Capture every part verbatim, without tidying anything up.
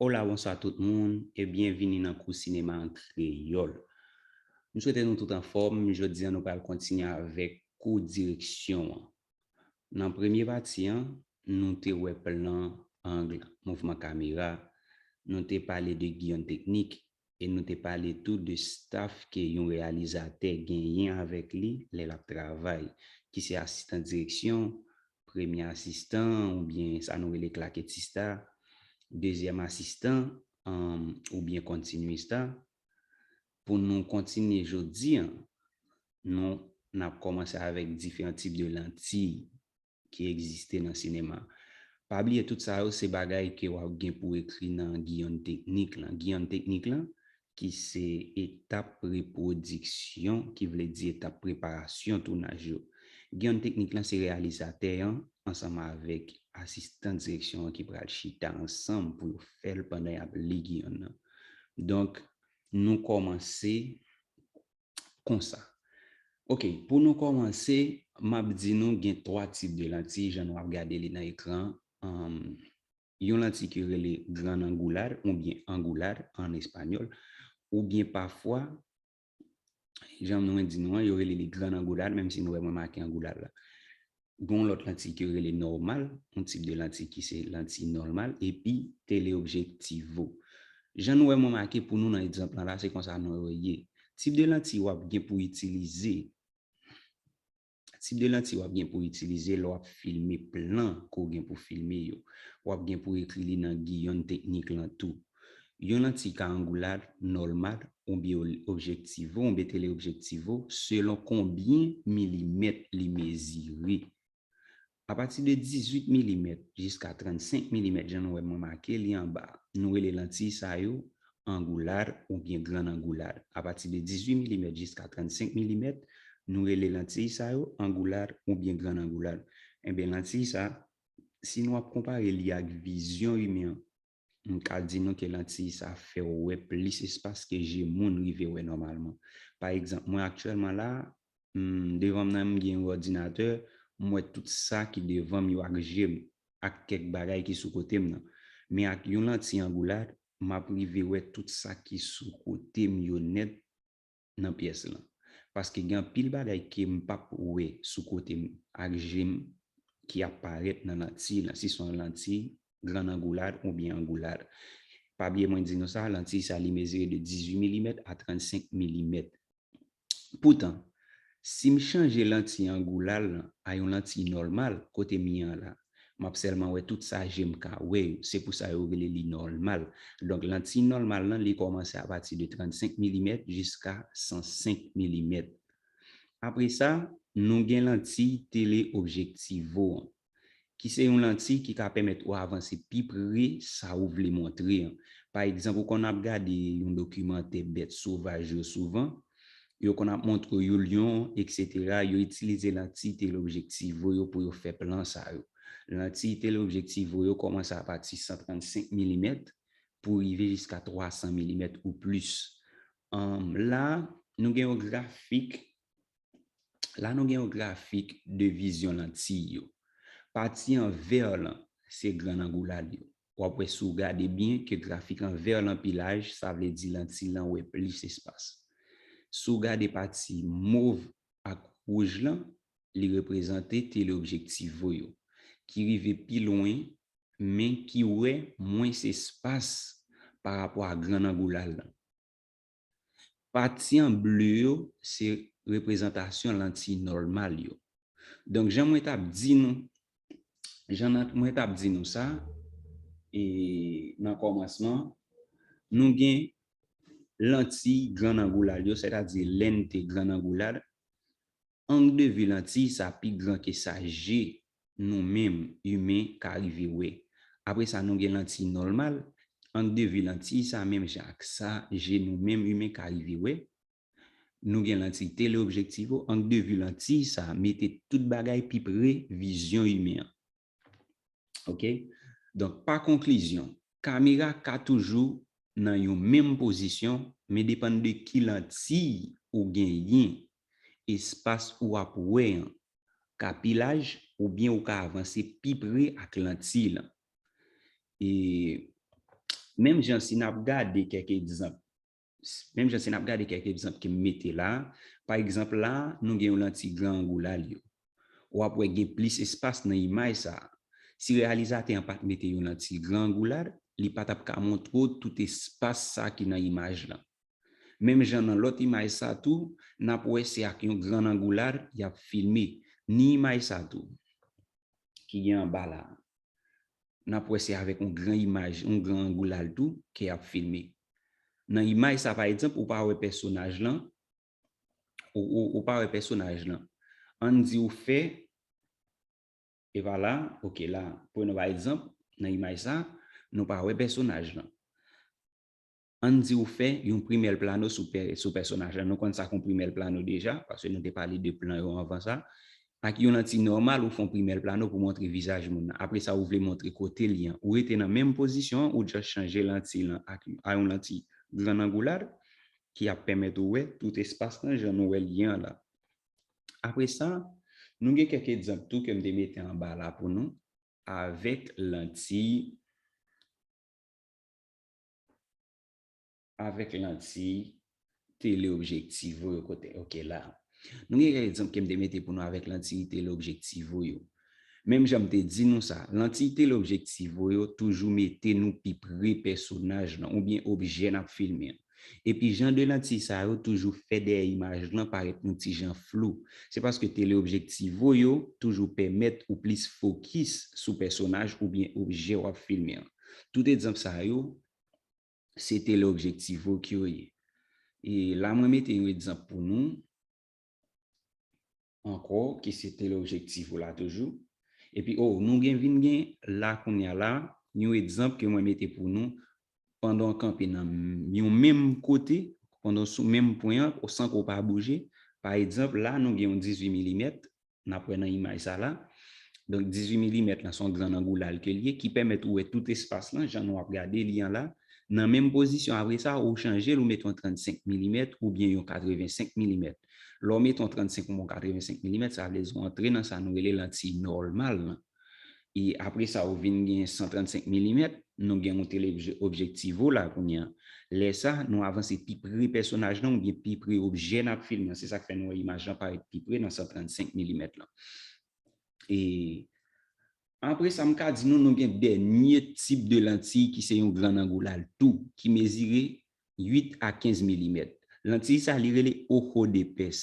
Hola, bonswa tout moun e byenvini nan kou sinema an kreyòl. M swete nou tout anfòm. Jodi a nou pral kontinye avèk kou direksyon an. Nan premye pati an, nou te wè plan, ang, mouvman kamera, nou te pale de giyonn teknik e nou te pale tou de staf ke yon reyalizatè genyen avèk li lè l ap travay, ki se asistan direksyon, premye asistan oubyen sa nou rele klaketista, dezyèm asistan, um, oubyen kontinista. Pou nou kontinye jodi a, nou n ap kòmanse avèk diferan tip de lantiy ki egziste nan sinema. Pa bliye tout sa yo se bagay ke w ap gen pou ekri nan giyonn teknik lan. Giyonn teknik lan ki se etap prepwodiksyon, ki vle di etap preparasyon tounaj yo. Giyonn teknik lan se reyalizatè an ansanm avèk asistan direksyon an ki pral chita ansanm pou yo fè l pandan y ap li giyonn nan. Donk, nou kòmanse konsa. Ok, pou nou kòmanse, m ap di nou gen twa tip de lantiy, jan nou ap gade li nan ekran. Yon lantiy ki rele gran angoulad oubyen angoulad an espanyòl, oubyen pafwa, jan mwen di nou an, yo rele li gran angoulad, menm si nou wè mwen make angoulad la. Gen yon lòt lantiy ki rele nòmal, yon tip de lantiy ki se lantiy nòmal, epi teleobjektivo. Jan nou wè mwen make pou nou nan egzanp lan la, se konsa nou wè ye. Tip de lantiy w ap gen pou itilize, tip de lantiy w ap gen pou itilize lè w ap filme plan ke w gen pou filme yo. W ap gen pou ekri li nan giyonn teknik lan tou. Yon lantiy ka angoulad, nòmal, oubyen objektivo, oubyen teleobjektivo, selon konbyen milimèt li mezire. Apati de dizuit milimèt jiska trannsenk milimèt, jan nou wè mwen make li anba a, nou rele lantiy sa yo angoulad oubyen gran angoulad. Apati de dizuit milimèt jiska trannsenk milimèt, nou rele lantiy sa yo angoulad oubyen gran angoulad. Enben, lantiy sa, si nou ap konpare li ak vizyon imen an, m ka di nou ke lantiy sa fè w wè plis espas ke je moun rive wè nòmalman. Pa egzanp, mwen aktyèlman la, m, devan m nan, m gen yon òdinatè, m wè tout sa ki devan m yo ak je m, ak kèk bagay ki sou kote m nan. Men ak yon lantiy angoulad, m ap rive wè tout sa ki sou kote m yo nèt nan pyès lan. Paske gen anpil bagay ke m p ap wè sou kote m ak je m ki ap parèt nan lantiy lan, si se yon lantiy gran angoulad oubyen angoulad. Pa bliye mwen di nou sa, lantiy sa li mezire de dizuit milimèt a trannsenk milimèt. Poutan, si m chanje lantiy angoulad lan a yon lantiy nòmal, kote m ye an la, m ap sèlman wè tout sa je m ka wè yo. Se pou sa yo rele li nòmal. Donk, lantiy nòmal lan, li kòmanse apati de trannsenk milimèt jiska san senk milimèt. Apre sa, nou gen lantiy teleobjektivo an, ki se yon lantiy ki ka pèmèt ou avanse pi pre sa ou vle montre an. Pa egzanp, ou konn ap gade yon dokimantè bèt sovaj yo souvan, yo konn ap montre w yon lyon, etsetera. Yo itilize lantiy teleobjektivo yo pou yo fè plan sa yo. Lantiy teleobjektivo yo kòmanse apati san trannsenk milimèt pou rive jiska twa san milimèt ou plis. Anm, la, nou gen yon grafik. La, nou gen yon grafik de vizyon lantiy yo. Pati an vè lan, se gran angoulad yo. W ap wè si w gade byen ke grafik an vè lan pi laj, sa vle di lantiy lan wè plis espas. Si w gade pati mov ak wouj lan, li reprezante teleobjektivo yo, ki rive pi lwen, men ki wè mwens espas pa rapò a gran angoulad lan. Pati an ble yo, se reprezantasyon lantiy nòmal yo. Donk, jan mwen t ap di nou, jan nan, mwen t ap di nou sa, e nan kòmansman, nou gen lantiy gran angoulad yo, sètadi lente gran angoulad, ang de vi lantiy sa pi gran ke sa je nou menm, imen, ka rive wè. Apre sa, nou gen lantiy nòmal, ang de vi lantiy sa menm jan ak sa je nou menm, imen, ka rive wè. Nou gen lantiy teleobjektivo, ang de vi lantiy sa mete tout bagay pi pre vizyon imen an. Ok? Donk, pa konklizyon, kamera ka toujou nan yon menm pozisyon, men depann de ki lantiy ou genyen, espas ou ap wè an ka pi laj, oubyen ou ka avanse pi pre ak lantiy lan. E Menm jan si n ap gade kèk egzanp, menm jan si n ap gade kèk egzanp ke m mete la, pa egzanp la, nou gen yon lanti gran angoulal yo. W ap wè gen plis espas nan imaj sa a. Si reyalizatè an pa t mete yon lanti gran angoulal, li pa t ap ka montre w tout espas sa ki nan imaj lan. Menm jan nan lòt imaj sa tou, n ap wè se ak yon gran angoulal y ap filme. Ni imaj sa tou, ki gen anba la. N ap wè se avèk yon gran imaj, yon gran angoulal tou ke y ap filme. Nan imaj sa, pa egzanp, ou pa wè pèsonaj lan, ou, ou, ou pa wè pèsonaj lan. Ann di ou fè, e pa la, ok, la, pran pa egzanp, nan imaj sa, nou pa wè pèsonaj lan. Ann di ou fè yon primè plano sou, sou pèsonaj lan. Nou konn sa k yon primè plano deja, paske nou te pale de plan yo anvan sa. Ak yon lanti nòmal, ou fè yon primè plano pou montre vizaj moun nan. Apre sa, ou vle montre kote li an. Ou rete nan menm pozisyon an, ou just chanje lanti lan ak, a yon lanti gran angoulad ki ap pèmèt ou wè tout espas lan jan nou wè li an la. Apre sa, nou gen kèk egzanp tou ke m te mete anba la pou nou, avèk lanti avèk lanti teleobjektivo yo kote, ok, la. Nou gen kèk egzanp ke m te mete pou nou avèk lanti teleobjektivo yo. Menm jan m te di nou sa, lanti teleobjektivo yo toujou mete nou pi pre pèsonaj lan oubyen objè n ap filme an. Epi jan de lanti sa yo toujou fè dèyè imaj lan parèt yon ti jan flou. Se paske teleobjektivo yo toujou pèmèt ou plis fokis sou pèsonaj oubyen objè w ap filme an. Tout egzanp sa yo, se teleobjektivo ki yo ye. E la, mwen mete yon egzanp pou nou ankò, ki se teleobjektivo la toujou. Epi, o, nou gen vin gen la kounye a la, yon egzanp ke mwen mete pou nou, pandan w kanpe nan yon menm kote, pandan w sou menm pwen an, san ke w pa bouje. Pa egzanp, la, nou gen yon dizuit milimèt, n ap wè nan imaj sa la. Donk, dizuit milimèt lan se yon gran angoulal ke l ye, ki pèmèt ou wè tout espas lan, jan nou ap gade li an la. Nan menm pozisyon, apre sa, ou chanje l, ou mete yon trannsenk milimèt oubyen yon katrevensenk milimèt. Lè w mete yon trannsenk oubyen yon katrevensenk milimèt, sa vle di w antre nan sa nou rele lanti nòmal lan. E apre sa, ou vin gen san trannsenk milimèt, nou gen yon teleobjektivo la kounye a. Lè sa, nou avanse pi pre pèsonaj lan oubyen pi pre objè n ap filme an. Se sa k fè nou wè imaj lan parèt pi pre nan san trannsenk milimèt lan. E apre sa, m ka di nou, nou gen dènye tip de lantiy ki se yon gran angoulal tou, ki mezire uit a kenz milimèt. Lantiy sa, li rele ojo de pès.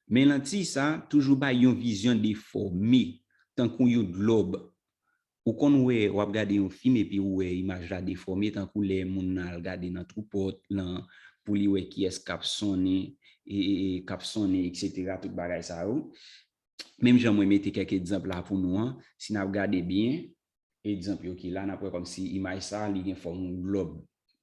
Men lantiy sa toujou bay yon vizyon defòme, tankou yon glòb. Ou konn wè, w ap gade yon fim epi ou wè imaj la defòme, tankou lè moun nan al gade nan twou pòt lan pou li wè kiyès k ap sonnen, e, e, e, k ap sonnen, etsetera, tout bagay sa yo. Menm jan mwen mete kèk egzanp la pou nou an, si n ap gade byen, egzanp yo ki la, n ap wè kòmsi imaj sa, li gen fòm yon glòb.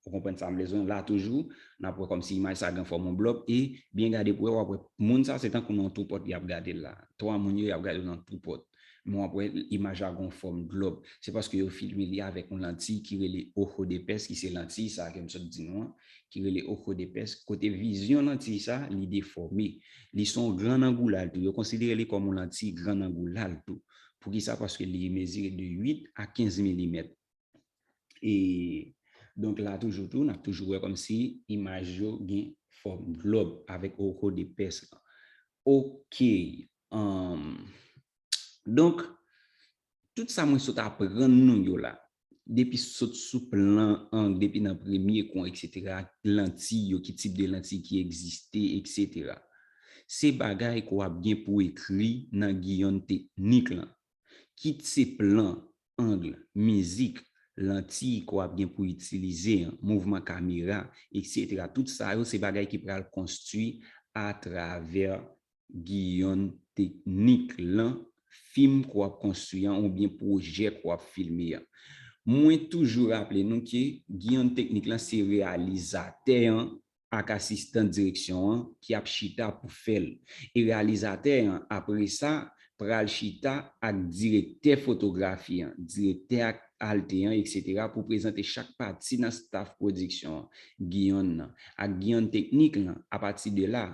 Ou konprann sa m bezwen? La toujou, n ap wè kòmsi imaj sa gen fòm yon glòb, e byen gade pou wè, w ap wè moun sa, se tankou nan yon twou pòt y ap gade l la. Twa moun yo, y ap gade l nan twou pòt. Men w ap wè imaj la gen yon fòm glòb. Se paske yo filme li avèk yon lantiy ki rele ojo de pès, ki se lantiy sa ke m sot di nou an, ki rele ojo de pès, kote vizyon lantiy sa, li defòme. Li se yon gran angoulal tou. Yo konsidere li kòm yon lantiy gran angoulal tou. Poukisa? Paske li mezire de uit a kenz milimèt. E donk la toujou tou, n ap toujou wè kòmsi imaj yo gen fòm glòb avèk ojo de pès lan. Ok. Anm, donk, tout sa mwen sot aprann nou yo la, depi sot sou plan ang, depi nan premye kou, etsetera, lantiy yo, ki tip de lantiy ki egziste, etsetera. Se bagay ke w ap gen pou ekri nan Giyon Teknik lan. Kit se plan, ang, mizik, lantiy ke w ap gen pou itilize an, mouvman kamera, etsetera. Tout sa yo se bagay ki pral konstwi atravè Giyon Teknik lan, fim ke w ap konstwi an oubyen pwojè ke w ap filme an. Mwen toujou raple nou ke Giyon Teknik lan se reyalizatè an ak asistan direksyon an ki ap chita pou fè l. E reyalizatè an, apre sa, pral chita ak direktè fotografi an, direktè ak alte an, etsetera, pou prezante chak pati nan staf pwodiksyon an, Giyon nan, ak Giyon Teknik lan. Apati de la,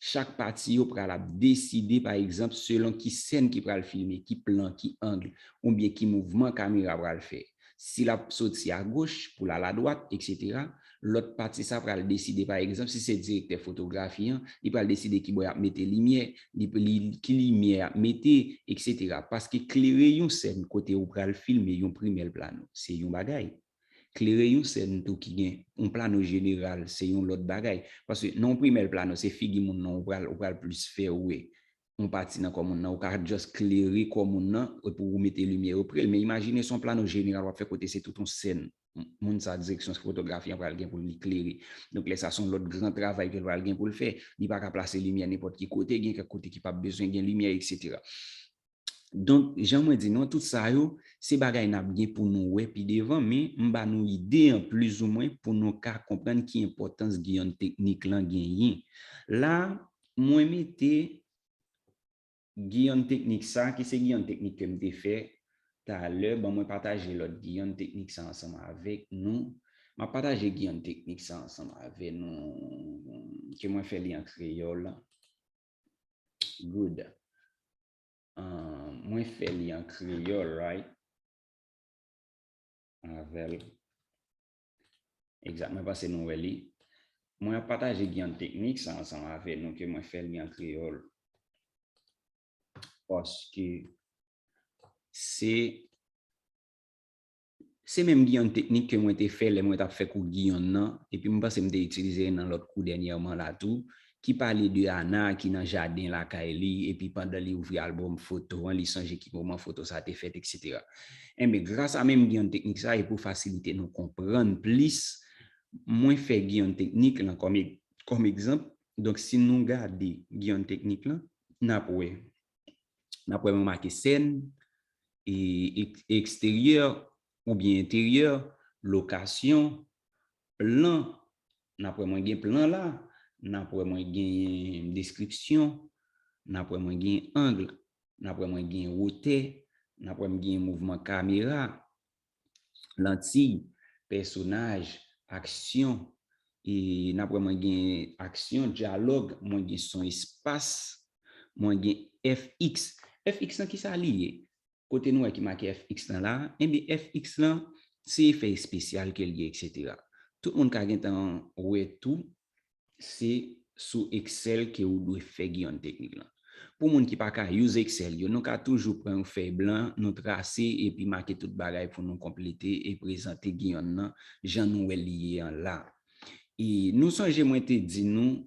chak pati yo pral ap deside, pa egzanp, selon ki sèn ki pral filme, ki plan, ki ang, oubyen ki mouvman kamera pral fè. si l ap soti agoch pou l al adwat, etsetera, lòt pati sa pral deside, pa egzanp, si se direktè fotografi an, li pral deside ki bò y ap mete limyè, li, li, ki limyè y ap mete, etsetera. Paske klere yon sèn kote ou pral filme yon primè plano, se yon bagay. Klere yon sèn tou ki gen yon plano jeneral, se yon lòt bagay. Paske nan yon primè plano, se figi moun nan ou pral, ou pral plis fè wè yon pati nan kò moun nan, ou ka just klere kò moun nan, epi ou mete limyè yo pre l. Men imajine se yon plano jeneral w ap fè kote se tout yon sèn. Moun sa, direksyon fotografi an pral gen pou li klere. Donk, lè sa, se yon lòt gran travay ke l pral gen pou l fè. Li pa ka plase limyè nenpòt ki kote, gen kèk kote ki p ap bezwen gen limyè, etsetera. Donk, jan mwen di nou an, tout sa yo, se bagay n ap gen pou nou wè pi devan, men m ba nou ide an plizoumwen pou nou ka konprann ki enpòtans giyann teknik lan genyen. La, mwen mete giyann teknik sa, ki se giyann teknik ke m te fè talè. Ban mwen pataje lòt giyann teknik sa ansanm avèk nou. M ap pataje giyann teknik sa ansanm avèk nou, ke mwen fè li an kreyòl. Good. Ah, mwen fè li an kreyòl, right? Avèl. Egzat, mwen panse nou wè li. Mwen ap pataje giyann teknik sa ansanm avèk nou ke mwen fè li an kreyòl. Paske se, se menm giyann teknik ke mwen te fè lè mwen t ap fè kou giyann nan, epi mwen panse m te itilize nan lòt kou dènyèman la tou, ki pale de Ana ki nan jaden lakay li, epi pandan li ouvri albòm foto an, li sonje ki moman foto sa te fèt, etsetera. Enben, gras a menm giyann teknik sa, e pou fasilite nou konprann plis, mwen fè giyann teknik lan kòm, kòm egzanp. Donk, si nou gade giyann teknik lan, n ap wè, n ap wè mwen make sèn, e, ek-, eksteryè oubyen enteryè, lokasyon, plan, n ap wè mwen gen plan la, n ap wè mwen gen deskripsyon, n ap wè mwen gen ang, n ap wè mwen gen wotè, n ap wè m gen mouvman kamera, lantiy, pèsonaj, aksyon, e n ap wè mwen gen aksyon, dyalòg, mwen gen son espas, mwen gen F X. F X lan kisa li ye? Kote nou wè ki make F X lan la, enben F X lan, se efè espesyal ke l ye, etsetera. Tout moun ka gentan wè tou, se sou Excel ke ou dwe fè giyann teknik lan. Pou moun ki pa ka use Excel yo, nou ka toujou pran yon fèy blan, nou trase epi make tout bagay pou nou konplete e prezante giyann nan jan nou wè li ye an la. E nou sonje mwen te di nou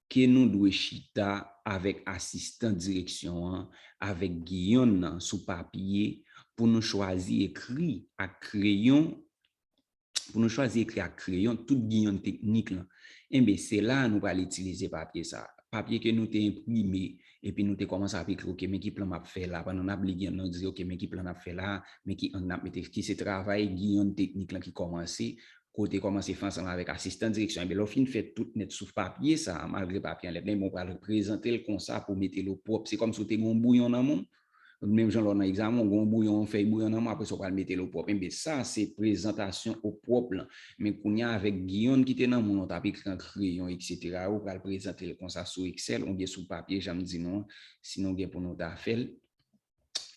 ke nou dwe chita avèk asistan direksyon an, avèk giyann nan sou papye pou nou chwazi ekri ak kreyon, pou nou chwazi ekri ak kreyon tout giyann teknik lan. Enben, se la a nou pral itilize papye sa a. Papye ke nou te enprime, epi nou te kòmanse ap ekri, oke, men ki plan m ap fè la. Pandan n ap li giyann nan, nou di, oke, men ki plan n ap fè la, men ki ang n ap mete, ki se travay giyann teknik lan ki kòmanse, kote kòmanse fè ansanm avèk asistan direksyon. Enben, lè w fin fè tout nèt sou papye sa a, malgre papye an lèd, men bon, w pral prezante l konsa pou mete l opwòp. Se kòmsi w te gen yon bouyon nan men w, menm jan lè w nan egzamen, w gen yon bouyon, yon fèy bouyon nan men w, apre sa w pral mete l opwòp. Enben, sa se prezantasyon opwòp lan. Men kounye a, avèk giyann ki te nan men w, w t ap ekri an kreyon, etsetera, ou pral prezante l konsa sou Excel oubyen sou papye, jan m di nou an, si nou gen pou nou ta fè l,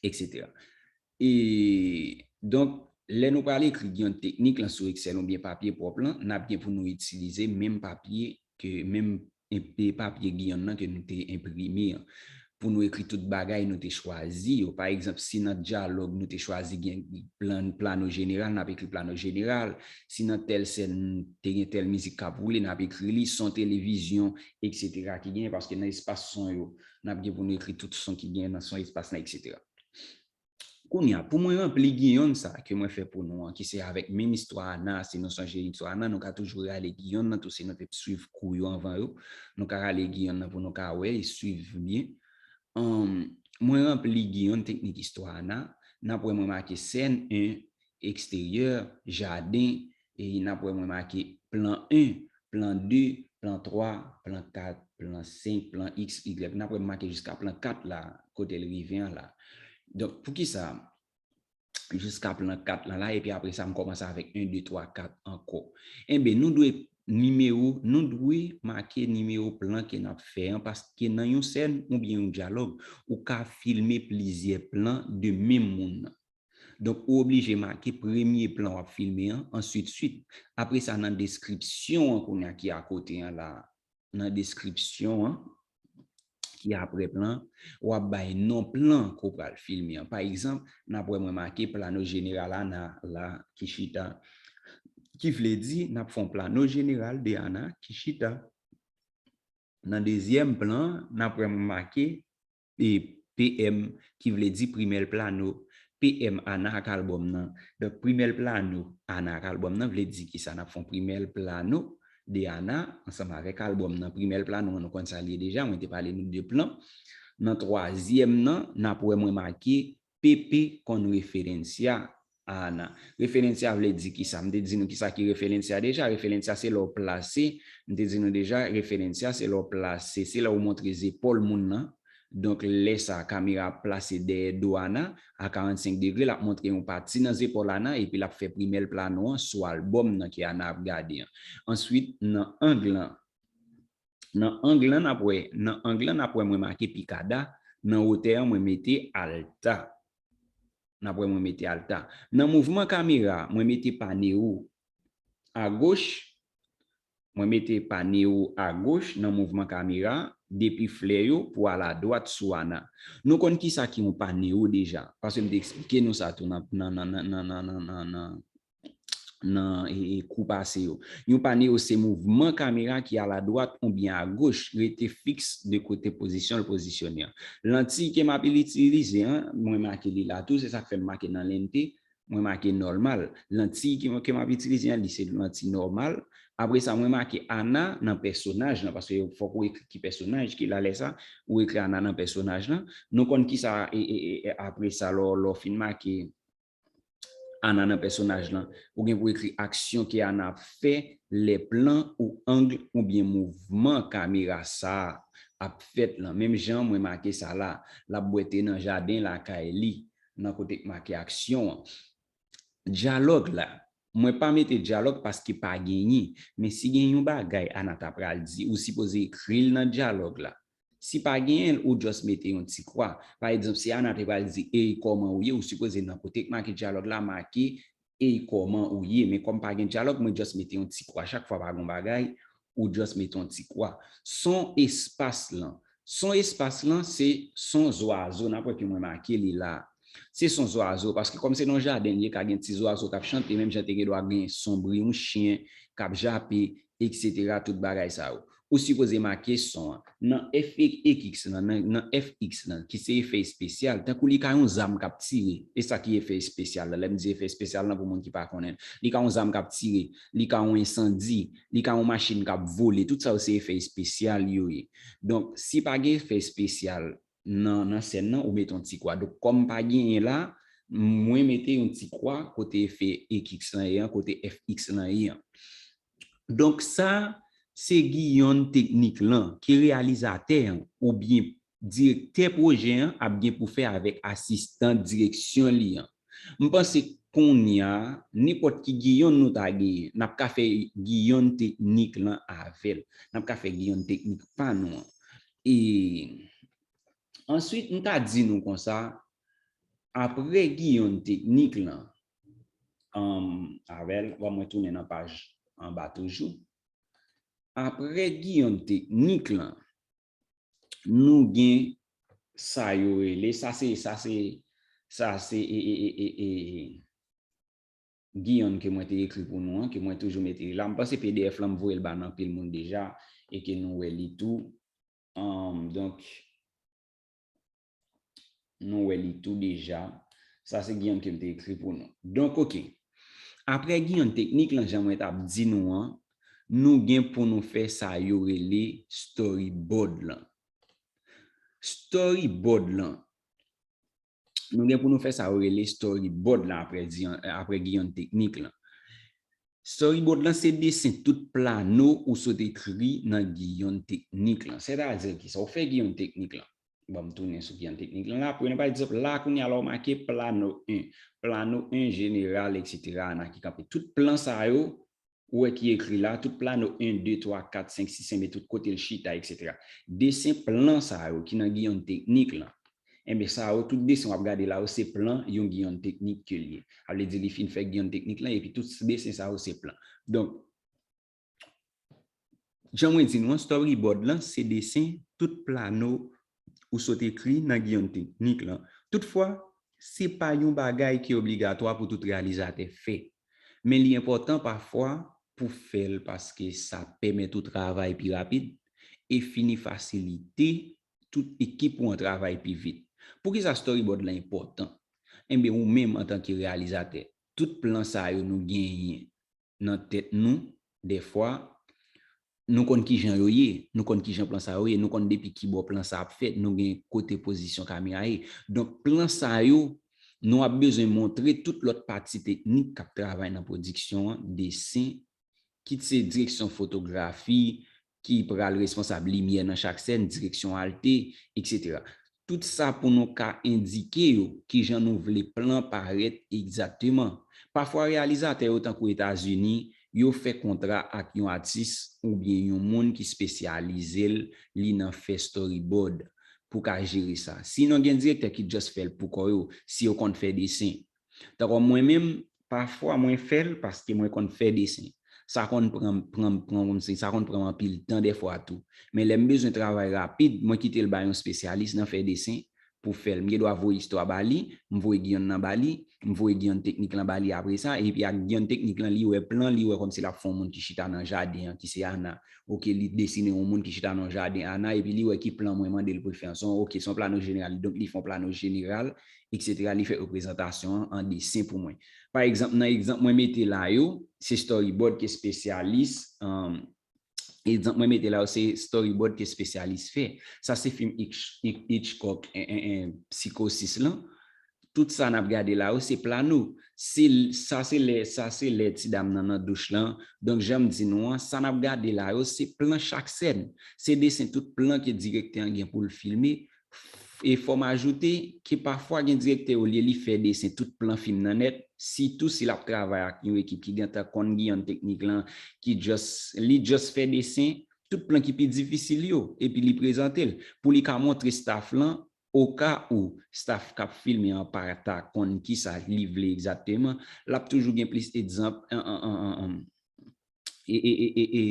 etsetera. E, donk, lè nou pral ekri giyann teknik lan sou Excel oubyen papye pwòp lan, n ap gen pou nou itilize menm papye ke, menm enpe papye giyann nan ke nou te enprime an. Pou nou ekri tout bagay nou te chwazi yo. Pa egzanp, si nan dyalòg nou te chwazi gen plan, plano jeneral, n ap ekri plano jeneral. Si nan tèl sèn te gen tèl mizik k ap woule, n ap ekri li, son televizyon, etsetera ki genyen, paske nan espas son yo, n ap gen pou nou ekri tout son ki genyen nan son espas lan, etsetera. Kounye a, pou mwen ranpli giyann sa ke mwen fè pou nou an, ki se avèk menm istwa Ana, si nou sonje istwa Ana, nou ka toujou rale giyann nan tou, si nou te swiv kou yo anvan yo, nou ka rale giyann nan pou nou ka wè e swiv byen. Ann, mwen ranpli giyann teknik istwa Ana, n ap wè mwen make sèn en, eksteryè, jaden, e n ap wè mwen make plan en, plan de, plan twa, plan kat, plan senk, plan X, Y. N ap wè m make jiska plan kat la, kote l rive an la. Donk, poukisa jiska plan kat lan la, epi apre sa, m kòmanse avèk en, de, twa, kat ankò? Enben, nou dwe nimewo, nou dwe make nimewo plan ke n ap fè an, paske nan yon sèn oubyen yon dyalòg, ou ka filme plizyè plan de menm moun nan. Donk, ou oblije make premye plan w ap filme an, answit, swit. Apre sa, nan deskripsyon an kounye a ki akote an la, nan deskripsyon an ki apre plan, w ap bay non plan ke w pral filme an. Pa egzanp, n ap wè mwen make plano jeneral Ana la ki chita, ki vle di n ap fè yon plano jeneral de Ana ki chita. Nan dezyèm plan, n ap wè mwen make e P M, ki vle di primèl plano. P M Ana ak albòm nan. Donk, primèl plano Ana ak albòm nan vle di ki sa? N ap fè yon primèl plano de Ana ansanm avèk albòm nan. Primèl plano an, nou konn sa l ye deja, mwen te pale nou de plan. Nan twazyèm nan, n ap wè mwen make P P kon referencia a Ana. Referencia vle di ki sa? M te di nou ki sa ki referencia deja. Referencia se lè w plase, m te di nou deja, referencia se lè w plase, se lè w montre zepòl moun nan. Donk, lè sa a, kamera ap plase dèyè do Ana a karannsenk degre, l ap montre yon pati nan zepòl Ana, epi l ap fè primèl plano an sou albòm nan ke Ana ap gade an. Answit, nan ang lan, nan ang lan, n ap wè, nan ang lan, n ap wè mwen make picada, nan wotè an, mwen mete alta. N ap wè mwen mete alta. Nan mouvman kamera, mwen mete paneo agoch, mwen mete paneo agoch nan mouvman kamera, depi flè yo pou al adwat sou Ana. Nou konn ki sa ki yon paneo deja, paske m te eksplike nou sa tou nan, nan, nan, nan, nan, nan, nan, nan, nan, e, e, kou pase yo. Yon paneo se mouvman kamera ki al adwat oubyen agoch, rete fiks de kote pozisyon l pozisyone an. Lantiy ke m ap itilize an, mwen make li la tou, se sa k fè m make nan lente, mwen make nòmal. Lantiy ke, ke m ap itilize an, li se lantiy nòmal. Apre sa, mwen make Ana nan pèsonaj lan, paske fòk ou ekri ki pèsonaj ki la lè sa, ou ekri Ana nan pèsonaj lan. Nou konn ki sa, e, e, e, e, apre sa, lè w, lè w fin make Ana nan pèsonaj lan, ou gen pou ekri aksyon ke Ana ap fè lè plan ou ang oubyen mouvman kamera sa a ap fèt lan. Menm jan mwen make sa la, l ap bwè te nan jaden lakay li, nan kote k make aksyon an. Dyalòg la, mwen pa mete dyalòg paske pa genyen. Men si gen yon bagay Ana ta pral di, ou sipoze ekri l nan dyalòg la. Si pa genyen l, ou just mete yon ti kwa. Pa egzanp, si Ana te pral di, "Ey, kòman ou ye?", ou sipoze nan kote k make dyalòg la, make, "Ey, kòman ou ye?" Men kòm pa gen dyalòg, mwen just mete yon ti kwa. Chak fwa pa gen bagay, ou just mete yon ti kwa. Son espas lan. Son espas lan, se son zwazo, n ap wè ke mwen make li la. Se son zwazo, paske kòm se nan jaden li ye, ka gen ti zwazo k ap chante, menm jan te gen dwa gen son bri yon chen k ap jape, etsetera, tout bagay sa yo. Ou sipoze make son an. Nan F X lan, nan, nan F X lan, ki se efè espesyal, tankou li ka yon zam k ap tire. E sa ki efè espesyal la. Lè m di efè espesyal lan, pou moun ki pa konnen, li ka yon zam k ap tire, li ka yon ensandi, li ka yon machin k ap vole. Tout sa yo se efè espesyal yo ye. Donk, si pa gen efè espesyal nan, nan sèn nan, ou mete yon ti kwa. Donk, kòm pa genyen la, mwen mete yon ti kwa kote efè F X lan ye an, kote F X lan ye an. Donk, sa se giyonn teknik lan ke reyalizatè an oubyen direktè pwojè an ap gen pou fè avèk asistan direksyon li an. M panse kounye a, nenpòt ki giyonn nou ta genyen, n ap ka fè giyonn teknik lan avè l. N ap ka fè giyonn teknik pa nou an. E answit, m ta di nou konsa, apre giyonn teknik lan, um, avè l, ban mwen tounen nan paj anba toujou. Apre giyonn teknik lan, nou gen sa yo rele, sa se, sa se, sa se, e, e, e, e, e, giyonn ke mwen te ekri pou nou an, ke mwen toujou mete li la. M panse P D F lan, m voye l ba nan anpil moun deja, e ke nou wè li tou. Um, donk, nou wè li tou deja. Sa se giyonn ke m te ekri pou nou. Donk, oke. Apre giyonn teknik lan, jan mwen t ap di nou an, nou gen pou nou fè sa yo rele storyboard lan. Storyboard lan, nou gen pou nou fè sa yo rele storyboard lan apre di-, apre giyonn teknik lan. Storyboard lan se desen tout plano ou sot ekri nan giyonn teknik lan. Sètadi ki sa, ou fè giyonn teknik lan. Ban m tounen sou giyonn teknik lan la. Pran pa egzanp, la kounye a la ou make plano en, plano en jeneral, etsetera, Ana ki kanpe. Tout plan sa yo, ou wè ki ekri la, tout plano en, de, twa, kat, senk, sis, men tout kote l chita, etsetera. Desen plan sa yo ki nan giyonn teknik lan. Enben, sa yo, tout desen w ap gade la yo, se plan yon Guion Technique ke l ye. Sa vle di, li fin fè Guion Technique lan, epi tout desen sa yo, se plan. Donk, jan mwen di nou an, storyboard lan, se desen tout plano ou sot ekri nan Guion Technique lan. Toutfwa, se pa yon bagay ki obligatwa pou tout reyalizatè fè. Men li enpòtan pafwa pou fè l paske sa pèmèt ou travay pi rapid e fini fasilite tout ekip ou an travay pi vit. Poukisa storyboard lan enpòtan? Enben, ou menm antanke reyalizatè, tout plan sa yo nou genyen nan tèt nou, dèfwa, nou konn kijan yo ye, nou konn kijan plan sa yo ye, nou konn depi ki bò plan sa ap fèt, nou gen kote pozisyon kamera ye. Donk, plan sa yo, nou ap bezwen montre tout lòt pati teknik k ap travay nan pwodiksyon an, desen, kit se direksyon fotografi, ki pral responsab limyè nan chak sèn, direksyon alte, etsetera. Tout sa pou nou ka endike yo kijan nou vle plan parèt egzakteman. Pafwa, reyalizatè yo, tankou Etazini, yo fè kontra ak yon atis oubyen yon moun ki espesyalize l, li nan fè storyboard pou ka jere sa. Sinon, gen direktè ki just fè l pou kò yo, si yo konn fè desen. Tankou mwen menm, pafwa mwen fè l paske mwen konn fè desen. Sa konn pran, pran, pran kòmsi, sa konn pran m anpil tan dèfwa tou. Men lè m bezwen travay rapid, mwen kite l ba yon espesyalis nan fè desen pou fè l. M gen dwa voye istwa ba li, m voye Guion nan ba li, m voye Guion Technique lan ba li apre sa, epi ak Guion Technique lan, li wè plan, li wè kòmsi l ap fè yon moun ki chita nan jaden an, ki se Ana. Oke, li desine yon moun ki chita nan jaden Ana, epi li wè ki plan mwen mande l pou l fè an. Se yon, oke, se yon plano jeneral. Donk, li fè yon plano jeneral, etsetera. Li fè reprezantasyon an an desen pou mwen. Pa egzanp, nan egzanp mwen mete la yo, se storyboard ki espesyalis, um, egzanp mwen mete la yo, se storyboard ki espesyalis fè. Sa se fim Hitch-, Hitch-, Hitchcock, en, en, en, Psychosis lan. Tout sa n ap gade la yo, se plano. Se, sa se lè, sa se lè ti dam nan nan douch lan. Donk, jan m di nou an, sa n ap gade la yo, se plan chak sèn. Se desen tout plan ke direktè an gen pou l filme. E fò m ajoute ke pafwa gen direktè, olye li fè desen tout plan fim nan nèt, sitou si l ap travay ak yon ekip ki gentan konn Guion Technique lan, ki just, li just fè desen tout plan ki pi difisil yo, epi li prezante l pou li ka montre staff lan, oka ou staff k ap filme an pa ta konn kisa li vle egzakteman, l ap toujou gen plis egzanp, an, an, an, an, an, e, e, e, e, e,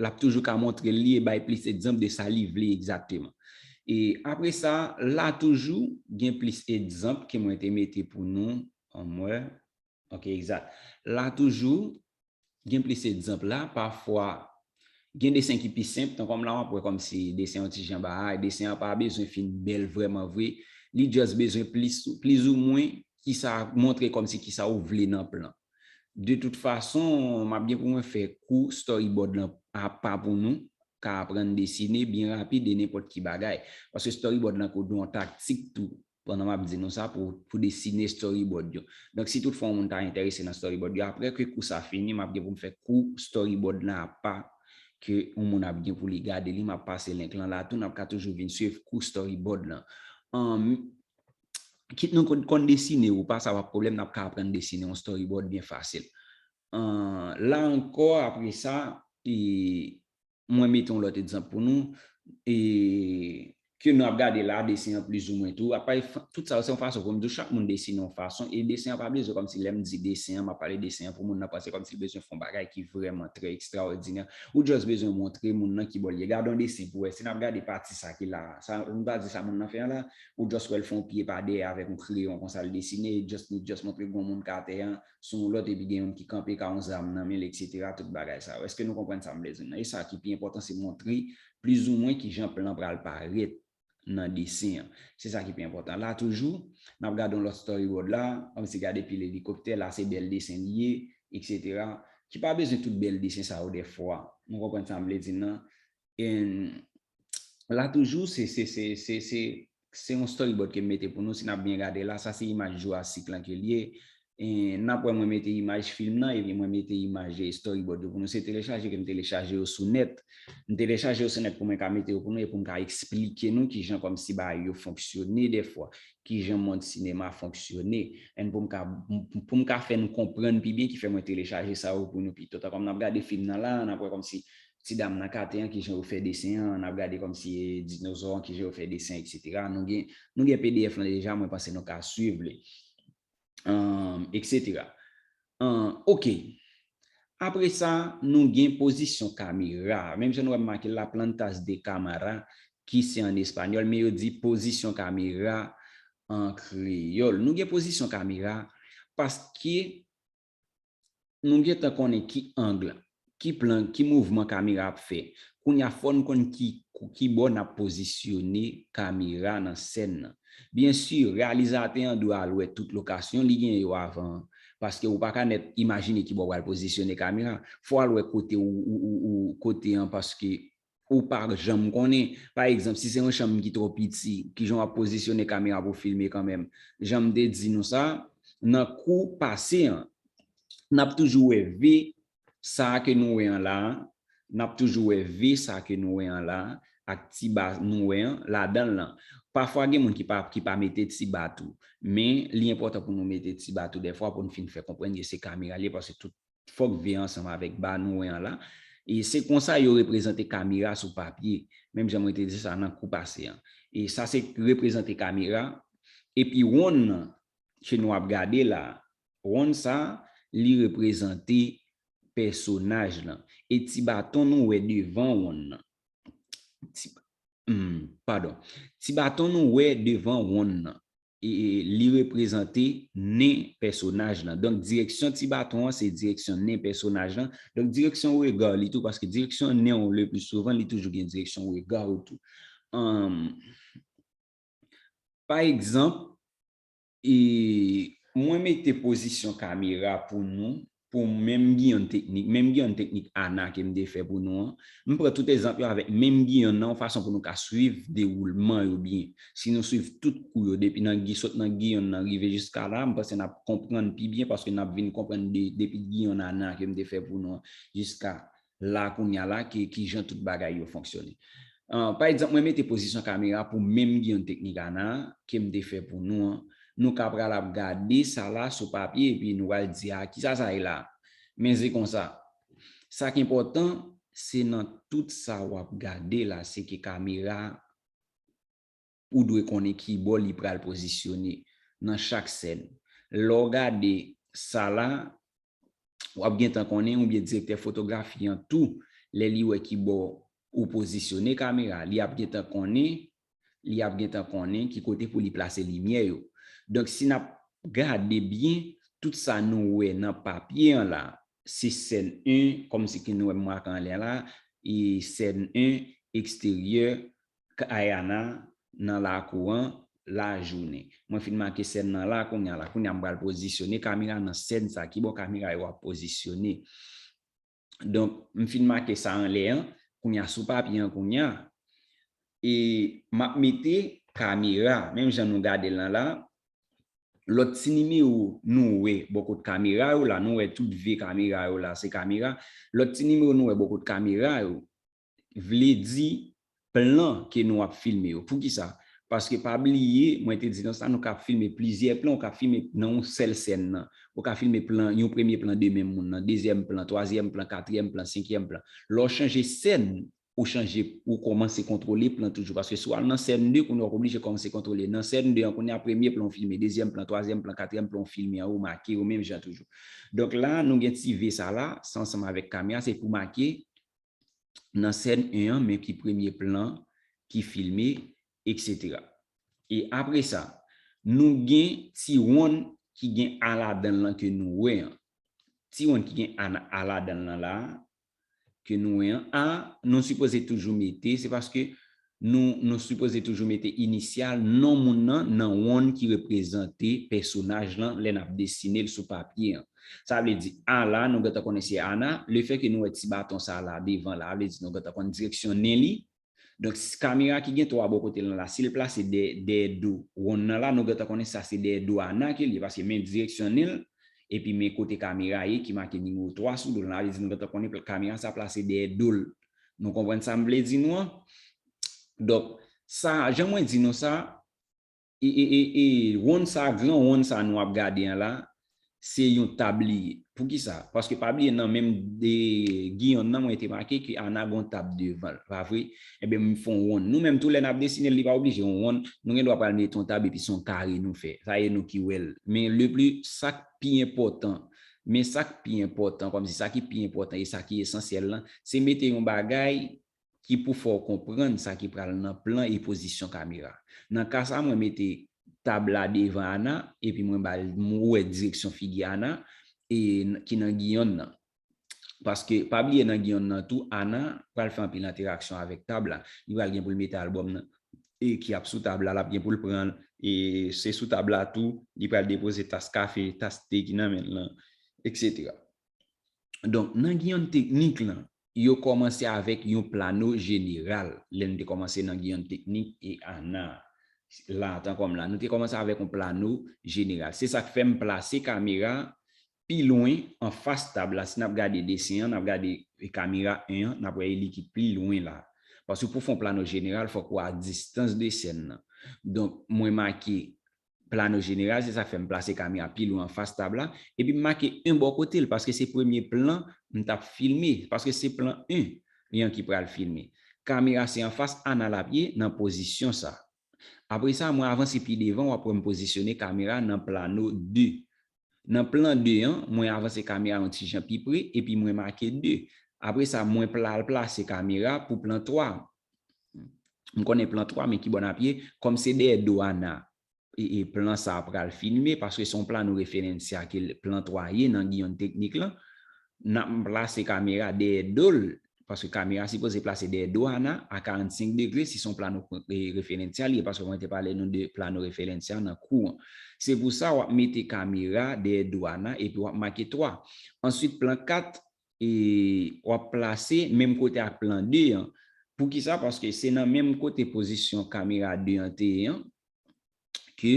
l ap toujou ka montre li e bay plis egzanp de sa li vle egzakteman. E apre sa, la toujou gen plis egzanp ke mwen te mete pou nou, ann wè. Ok, egzak. La toujou, gen plis egzanp la, pafwa, gen desen ki pi senp, tan kòm la w ap wè kòmsi desen yon ti jan bagay, desen an pa bezwen fin bèl vrèman vre, li just bezwen plis, plizoumwen, kisa, montre kòmsi kisa ou vle nan plan. De tout fason, m ap gen pou mwen fè kou storyboard lan apa pou nou ka aprann desine byen rapid de nenpòt ki bagay. Paske storyboard lan kou yon taktik tou, pandan m ap di nou sa, pou, pou desine storyboard yo. Donk, si toutfwa yon moun ta enterese nan storyboard yo, apre ke kou sa fini, m ap gen pou m fè kou storyboard lan apa, ke yon moun ap gen pou li gade li, m ap pase link lan la tou, n ap ka toujou vin swiv kou storyboard lan. Ann, kit nou konn, konn desine ou pa, sa pa pwoblèm, n ap ka aprann desine yon storyboard byen fasil. Ann, la ankò, apre sa, e, mwen mete yon lòt egzanp pou nou, e, ke nou ap gade la, desen an plizoumwen tou. Apa, tout sa yo, se yon fason pou m di w, chak moun desine yon fason, e desen an pa bezwen kòmsi lè m di desen an, m ap pale desen an pou moun nan panse kòmsi l bezwen fè yon bagay ki vrèman trè ekstraòdinè. Ou just bezwen montre moun nan ki bò l ye. Gade yon desen pou wè. Si n ap gade pati sa ki la, sa, m pa di sa moun nan fè an la, ou just wè l fè yon pye pa dèyè avèk yon kreyon konsa l desine, just, li just montre gon moun k atè an, sou yon lòt, epi gen youn ki kanpe ka yon zam nan men l, etsetera, tout bagay sa yo. Èske nou konprann sa m vle di nou? E sa ki pi enpòtan, se montre plizoumwen kijan plan pral parèt nan desen an. Se sa ki pi enpòtan. La toujou, n ap gade yon lòt storyboard la, kòmsi gade pil elikoptè, la se bèl desen li ye, etsetera. Ki pa bezwen tout bèl desen sa yo dèfwa. Nou konprann sa m vle di nan? E la toujou, se, se, se, se, se, se yon storyboard ke m mete pou nou, si n ap byen gade la, sa se imaj Jurassic lan ke l ye. E n ap wè mwen mete imaj fim nan, epi mwen mete imaj storyboard yo pou nou. Se telechaje ke m telechaje yo sou nèt. M telechaje yo sou nèt pou mwen ka mete yo pou nou e pou m ka eksplike nou kijan kòmsi bagay yo fonksyone dèfwa, kijan mond sinema fonksyone. And pou m ka, pou m ka fè nou konprann pi byen ki fè mwen telechaje sa yo pou nou pito. Tan kòm n ap gade fim nan la, n ap wè kòmsi ti dam nan kate an, kijan yo fè desen an, n ap gade kòmsi dinozò an, kijan yo fè desen, etsetera. Nou gen, nou gen P D F lan deja, mwen panse nou ka swiv li. Anm, etsetera. Anm, ok. Apre sa, nou gen pozisyon kamera. Menm jan nou wè m make la plantas de cámara, ki se an espanyòl, men yo di pozisyon kamera an kreyòl. Nou gen pozisyon kamera paske nou gentan konnen ki ang, ki plan, ki mouvman kamera ap fè. Kounye a, fò n konn ki, ki bò n ap pozisyone kamera nan sèn nan. Byen si, reyalizatè an dwe al wè tout lokasyon li gen yo avan, paske ou pa ka nèt imajine ki bò w pral pozisyone kamera. Fò w al wè kote ou, ou, ou, ou kote an, paske ou pa janm konnen. Pa egzanp, si se yon chanm ki twò piti, kijan w ap pozisyone kamera pou w filme kanmenm? Jan m te di nou sa, nan kou pase an, n ap toujou wè ve sa ke nou wè an la, n ap toujou wè ve sa ke nou wè an la, ak ti ba nou wè an ladan l lan. Pafwa gen moun ki pa, ki pa mete ti ba tou, men li enpòtan pou nou mete ti ba tou dèfwa pou n fin fè konprann ke se kamera l ye, paske tout fòk ve ansanm avèk ba nou wè an la. E se konsa yo reprezante kamera sou papye, menm jan mwen te di sa nan kou pase an. E sa se reprezante kamera, epi wonn nan ke nou ap gade la, wonn sa, li reprezante pèsonaj lan. E ti baton nou wè devan wonn nan. Ti, hmm, padon. Ti baton nou wè devan wonn nan. E, e, li reprezante nen pèsonaj lan. Donk, direksyon ti baton an, se direksyon nen pèsonaj lan. Donk, direksyon rega li tou, paske direksyon nen w le pli souvan, li toujou gen direksyon rega w tou. Anm, pa egzanp, e, mwen mete pozisyon kamera pou nou, pou menm Giyonn Teknik, menm Giyonn Teknik Ana ke m te fè pou nou an, m pran tout egzanp yo avèk menm Giyonn nan, yon fason pou nou ka swiv dewoulman yo byen. Si nou swiv tout kou yo, depi nan Gi-, sot nan Giyonn nan rive jiska la, m panse n ap konprann pi byen, paske n ap vin konprann de, depi Giyonn Ana ke m te fè pou nou an, jiska la kounye a la, ki, kijan tout bagay yo fonksyone. Ah, pa egzanp, mwen mete pozisyon kamera pou menm Giyonn Teknik Ana ke m te fè pou nou an. Nou ka pral ap gade sa la sou papye, epi nou pral di, "A, kisa sa ye la?" Men se konsa. Sa k enpòtan, se nan tout sa w ap gade la, se ke kamera, ou dwe konnen ki bò li pral pozisyone nan chak sèn. Lè w gade sa la, w ap gentan konnen, oubyen direktè fotografi an tou, lè li wè ki bò ou pozisyone kamera, li ap gentan konnen, li ap gentan konnen ki kote pou li plase limyè yo. Donk, si n ap gade byen, tout sa nou wè nan papye an la, se sèn en, kòmsi ke nou wè m make anlè la, e sèn en, eksteryè, kay Ana nan lakou an, lajounen. Mwen fin make sèn nan la, kounye a la, kounye a m pral pozisyone kamera nan sèn sa, ki bò kamera yo ap pozisyone. Donk, m fin make sa anlè an, kounye a sou papye an, kounye a, e m ap mete kamera, menm jan nou gade l lan la, lòt ti nimewo nou wè bò kot kamera yo la, nou wè tout ve kamera yo la, se kamera. Lòt ti nimewo nou wè bò kot kamera yo, vle di plan ke nou ap filme yo. Poukisa? Paske pa bliye, mwen te di nou sa, nou ka filme plizyè plan, ou ka filme nan yon sèl sèn nan. Ou ka filme plan, yon premye plan de menm moun nan, dezyèm plan, twazyèm plan, katriyèm plan, senkyèm plan. Lè w chanje sèn, ou chanje, ou kòmanse kontwole plan toujou. Paske si w al nan sèn de, kounye a w oblije kòmanse kontwole. Nan sèn de an, kounye a premye plan w filme, dezyèm plan, twazyèm plan, katriyèm plan w filme an, ou make yo menm jan toujou. Donk la, nou gen ti ve sa la, se ansanm avèk kamera, se pou make nan sèn en an, men ki premye plan ki filme, etsetera. E apre sa, nou gen ti wonn ki gen a ladan l lan ke nou wè an. Ti wonn ki gen a, a ladan l lan la, ke nou wè an, a, nou sipoze toujou mete, se paske nou, nou sipoze toujou mete inisyal non moun nan nan wonn ki reprezante pèsonaj lan lè n ap desine l sou papye an. Sa vle di, a la, nou gentan konnen se Ana, lefètke nou wè ti baton sa la devan la, vle di nou gentan konn direksyon nen li. Donk, si kamera ki gen twa bò kote l lan la, si l plase dèyè, dèyè do wonn nan la, nou gentan konnen sa se dèyè do Ana ke l ye, paske men direksyon nen l, epi men kote kamera ye ki make nimewo twa sou do l lan, vle di nou gentan konnen pl-, kamera sa plase dèyè do l. Nou konprann sa m vle di nou an? Donk, sa, jan mwen di nou sa, e, e, e, e, wonn sa, gran wonn sa nou ap gade an la, se yon tab li ye. Poukisa? Paske pa bliye nan menm de Giyonn nan, mwen te make ke Ana gon tab devan l, pa vre? Ebyen, m fè yon wonn. Nou menm tou lè n ap desine l, li pa oblije yon wonn, nou gen dwa pral mete yon tab epi se yon kare nou fè. Sa e nou ki wè l. Men le pli, sa k pi enpòtan, men sa k pi enpòtan, kòmsi sa ki pi enpòtan e sa ki esansyèl lan, se mete yon bagay ki pou fè w konprann sa ki pral nan plan e pozisyon kamera. Nan ka sa, mwen mete tab la devan Ana, epi mwen ba l, m wè direksyon figi Ana, e, ki nan Giyonn nan. Paske, pa bliye nan Giyonn nan tou, Ana pral fè anpil entèraksyon avèk tab la. Li pral gen pou l mete albòm nan, e ki ap sou tab la, l ap gen pou l pran l, e se sou tab la tou, li pral depoze tas kafe, tas te ki nan men l lan, etsetera. Donk, nan Giyonn teknik lan, yo kòmanse avèk yon plano jeneral. Lè n te kòmanse nan Giyonn teknik e Ana, la, tan kòm la, nou te kòmanse avèk yon plano jeneral. Se sa k fè m plase kamera pi lwen anfas tab la. Si n ap gade desen an, n ap gade kamera en an, n ap wè li ki pi lwen la. Paske pou fè yon plano jeneral, fòk ou a distans de sèn nan. Donk, mwen make plano jeneral, se sa k fè m plase kamera pi lwen anfas tab la, epi m make en bò kote l, paske se premye plan m t ap filme, paske se plan en an ki pral filme. Kamera se anfas Ana l ap ye nan pozisyon sa. Apre sa, mwen avanse pi devan, w ap wè m pozisyone kamera nan plano de. Nan plan de an, mwen avanse kamera yon ti jan pi pre, epi mwen make de. Apre sa, mwen pral plase kamera pou plan twa. M konnen plan twa, men ki bò n ap ye, kòm se dèyè do Ana, e, e plan sa a pral filme, paske se yon plano referansyal ke plan twa ye nan Giyonn teknik lan, n ap plase kamera dèyè do l, paske kamera sipoze plase dèyè do Ana a karannsenk degre, si se yon plano, e, referansyal ye, paske mwen te pale nou de plano referansyal nan kou an. Se pou sa w ap mete kamera dèyè do Ana epi w ap make twa. Answit, plan kat, e w ap plase menm kote ak plan de an. Poukisa? Paske se nan menm kote pozisyon kamera de an te ye an ke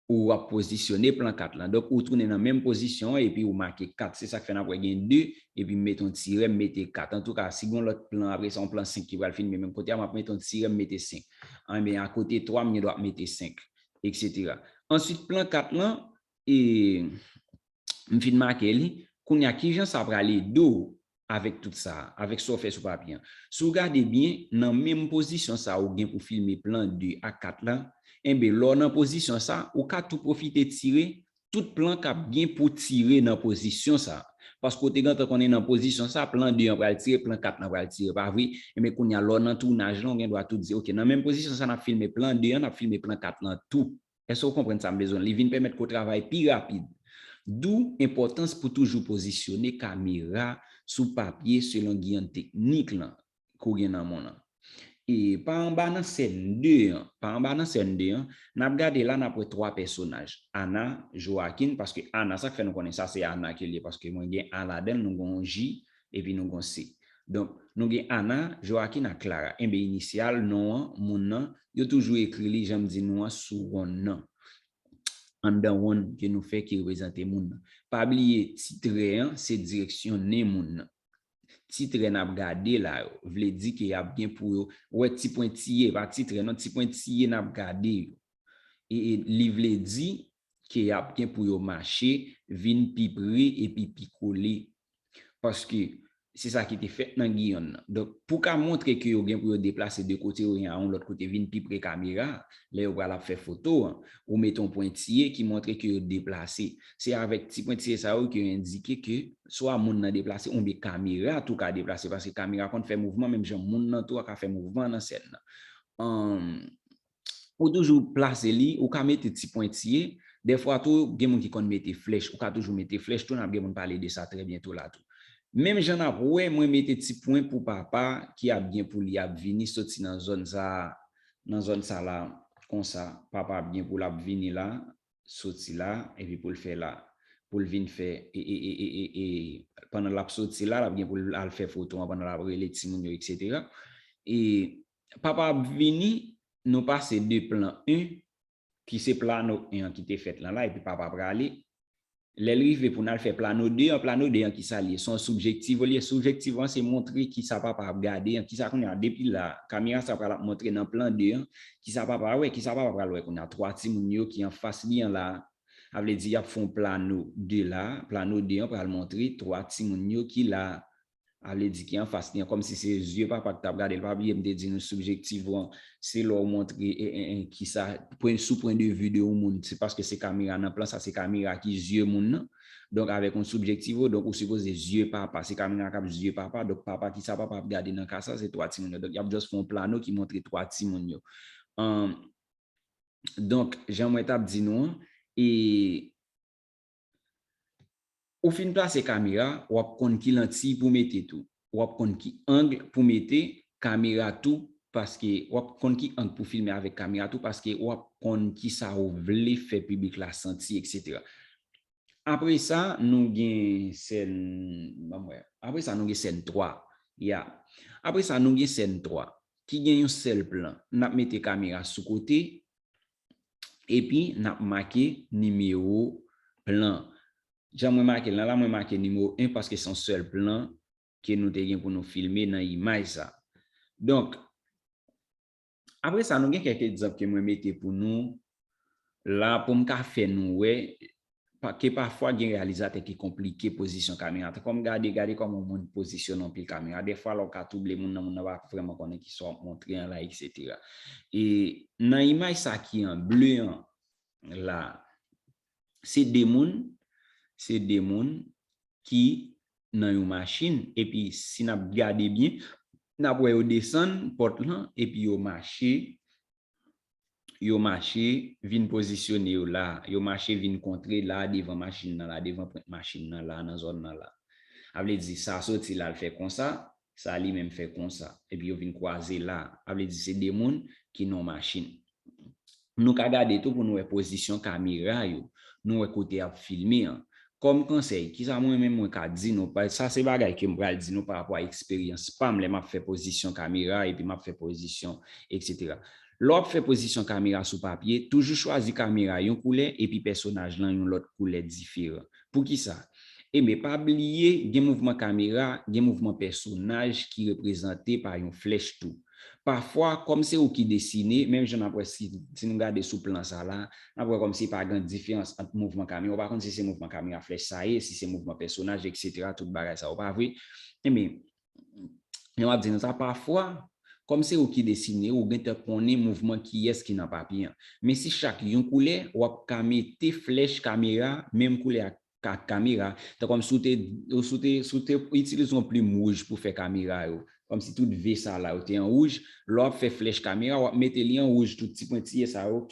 ou ap pozisyone plan kat lan. Donk, ou tounen nan menm pozisyon an epi ou make kat. Se sa k fè n ap wè gen de, epi m mete yon ti rè, m mete kat. Antouka, si gen yon lòt plan, apre sa, yon plan senk ki pral filme menm kote a, m ap mete yon ti rè, m mete senk. Anben, akote twa, m gen dwa ap mete senk, etsetera. Answit, plan kat lan, e, m fin make li. Kounye a, kijan sa pral ede w avèk tout sa, avèk sa w fè sou papye an? Si w gade byen, nan menm pozisyon sa ou gen pou filme plan de ak kat lan, enben, lè w nan pozisyon sa, ou ka tou pwofite tire tout plan k ap gen pou tire nan pozisyon sa. Paske w te gentan konnen nan pozisyon sa, plan de an pral tire, plan kat lan pral tire, pa vre? Enben, kounye a, lè w nan tounaj lan, ou gen dwa tou di, oke, nan menm pozisyon sa, n ap filme plan de an, n ap filme plan kat lan tou. Èske w konprann sa m bezwen? Li vin pèmèt ke w travay pi rapid. Dou enpòtans pou toujou pozisyone kamera sou papye selon Giyonn teknik lan ke w gen nan men w lan. E pa anba nan sèn de an, pa anba nan sèn de an, n ap gade la, n ap wè twa pèsonaj. Ana, Joaquin, paske Ana, sa k fè nou konnen sa se Ana ke l ye, paske mwen gen A ladan l, nou gen yon J, epi nou gen yon C. Donk, nou gen Ana, Joaquin ak Clara. Enben, inisyal, non an, moun nan, yo toujou ekri li, jan m di nou an, sou wonn nan. Anndan wonn ke nou fè ki reprezante moun nan. Pa bliye, ti trè an, se direksyon nen moun nan. Ti trè n ap gade la yo, vle di ke y ap gen pou yo, wè ti pwentiye, pa ti trè non, ti pwentiye n ap gade yo. E, e li vle di ke y ap gen pou yo mache, vin pi pre epi pi kole. Paske se sa ki te fèt nan Giyonn nan. Donk, pou ka montre ke yo gen pou yo deplase de kote yo ye a yon lòt kote, vin pi pre kamera, lè yo pral ap fè foto an, ou mete yon pwentiye ki montre ke yo deplase. Se avèk ti pwentiye sa yo ke yo endike ke swa moun nan deplase oubyen kamera tou ka deplase, paske kamera konn fè mouvman, menm jan moun nan tou a ka fè mouvman nan sèn nan. Ann, ou toujou plase li, ou ka mete ti pwentiye. Dèfwa tou, gen moun ki konn mete flèch, ou ka toujou mete flèch tou, n ap gen moun pale de sa trè byento la tou. Menm jan n ap wè, mwen mete ti pwen pou papa ki ap gen pou li ap vini soti nan zòn sa, nan zòn sa la, konsa, papa ap gen pou l ap vini la, soti la, epi pou l fè la, pou l vin fè, e, e, e, e, e, e, pandan l ap soti la, l ap gen pou l al fè foto an, pandan l ap rele timoun yo, etsetera. E papa ap vini, nou pase de plan en, ki se plano en an ki te fèt lan la, epi papa prale. Lè l rive pou n al fè plano de an, plano de an ki sa l ye? Se yon soubjektiv li ye. Soubjektiv an se montre ki sa papa ap gade an, ki sa kounye a, depi la, kamera sa pral ap montre nan plan de an, ki sa papa wè, ki sa papa pral wè kounye a, twa timoun yo ki anfas li an la, Sa vle di y ap fè yon plano de la, plano de an pral montre twa timoun yo ki la. Sa vle di ki anfas li an, kòmsi se zye papa ki t ap gade l. Pa bliye m te di nou subjective an, se lè w montre e, e, e, kisa, pwen, sou pwen de vi de yon moun, se paske se kamera nan plan sa, se kamera ki zye moun nan. Donk, avèk yon subjective, donk, ou sipoze zye papa, se kamera k ap zye papa, donk, papa, kisa papa ap gade nan ka sa, se twa timoun yo. Donk, y ap just fè yon plano ki montre twa timoun yo. Ahn, donk, jan mwen t ap di nou an, e, ou fin plase kamera, w ap konn ki lantiy pou mete tou. W ap konn ki ang pou mete kamera tou, paske w ap konn ki ang pou filme avèk kamera tou, paske w ap konn kisa ou vle fè piblik la santi, etsetera. Apre sa, nou gen sèn, ban m wè. Apre sa, nou gen sèn twa. Ya. Apre sa, nou gen sèn twa, ki gen yon sèl plan. N ap mete kamera sou kote, epi n ap make nimewo plan. Jan mwen make l nan la, mwen make nimewo en paske se yon sèl plan ke nou te gen pou nou filme nan imaj sa. Donk, apre sa, nou gen kèk egzanp ke mwen mete pou nou la, pou m ka fè nou wè pa, ke pafwa gen reyalizatè ki konplike pozisyon kamera. Tankou m gade, gade kòman yon moun pozisyone anpil kamera. Dèfwa, lè w ka twouble moun nan, moun nan pa vrèman konnen kisa w ap montre an la, etsetera. E nan imaj sa ki an ble an la, se de moun, se de moun ki nan yon machin, epi si n ap gade byen, n ap wè yo desann pòt lan, epi yo mache, yo mache vin pozisyone yo la, yo mache vin kontre la, devan machin nan la, devan pwent machin nan la, nan zòn nan la. Sa vle di, sa soti la, l fè konsa, sa li menm fè konsa, epi yo vin kwaze la. Sa vle di, se de moun ki nan yon machin. Nou ka gade tou pou nou wè pozisyon kamera yo, nou wè kote y ap filme an. Kòm konsèy, kisa mwen menm mwen ka di nou, pa, sa se bagay ke m pral di nou pa rapò a eksperyans pa m lè m ap fè pozisyon kamera epi m ap fè pozisyon, etsetera. Lè w ap fè pozisyon kamera sou papye, toujou chwazi kamera yon koulè epi pèsonaj lan yon lòt koulè diferan. Poukisa? Ebyen, pa bliye, gen mouvman kamera, gen mouvman pèsonaj ki reprezante pa yon flèch tou. Pafwa, kòm se ou ki desine, menm jan n ap wè si, si nou gade sou plan sa la, n ap wè kòmsi pa gen diferans ant mouvman kamera. Ou pa konn si se mouvman kamera flèch sa ye, si se mouvman pèsonaj, etsetera, tout bagay sa yo, pa vre? Ebyen, jan m ap di nou sa, pafwa, kòm se ou ki desine, ou gentan konnen mouvman kiyès ki nan papye an. Men si chak yon koulè, w ap ka mete flèch kamera, menm koulè ak ak kamera, tankou si w te, si w te, si w te itilize yon plim wouj pou fè kamera yo, kòmsi tout ve sa la yo te an wouj, lè w ap fè flèch kamera, w ap mete li an wouj, tout ti pwentiye sa yo,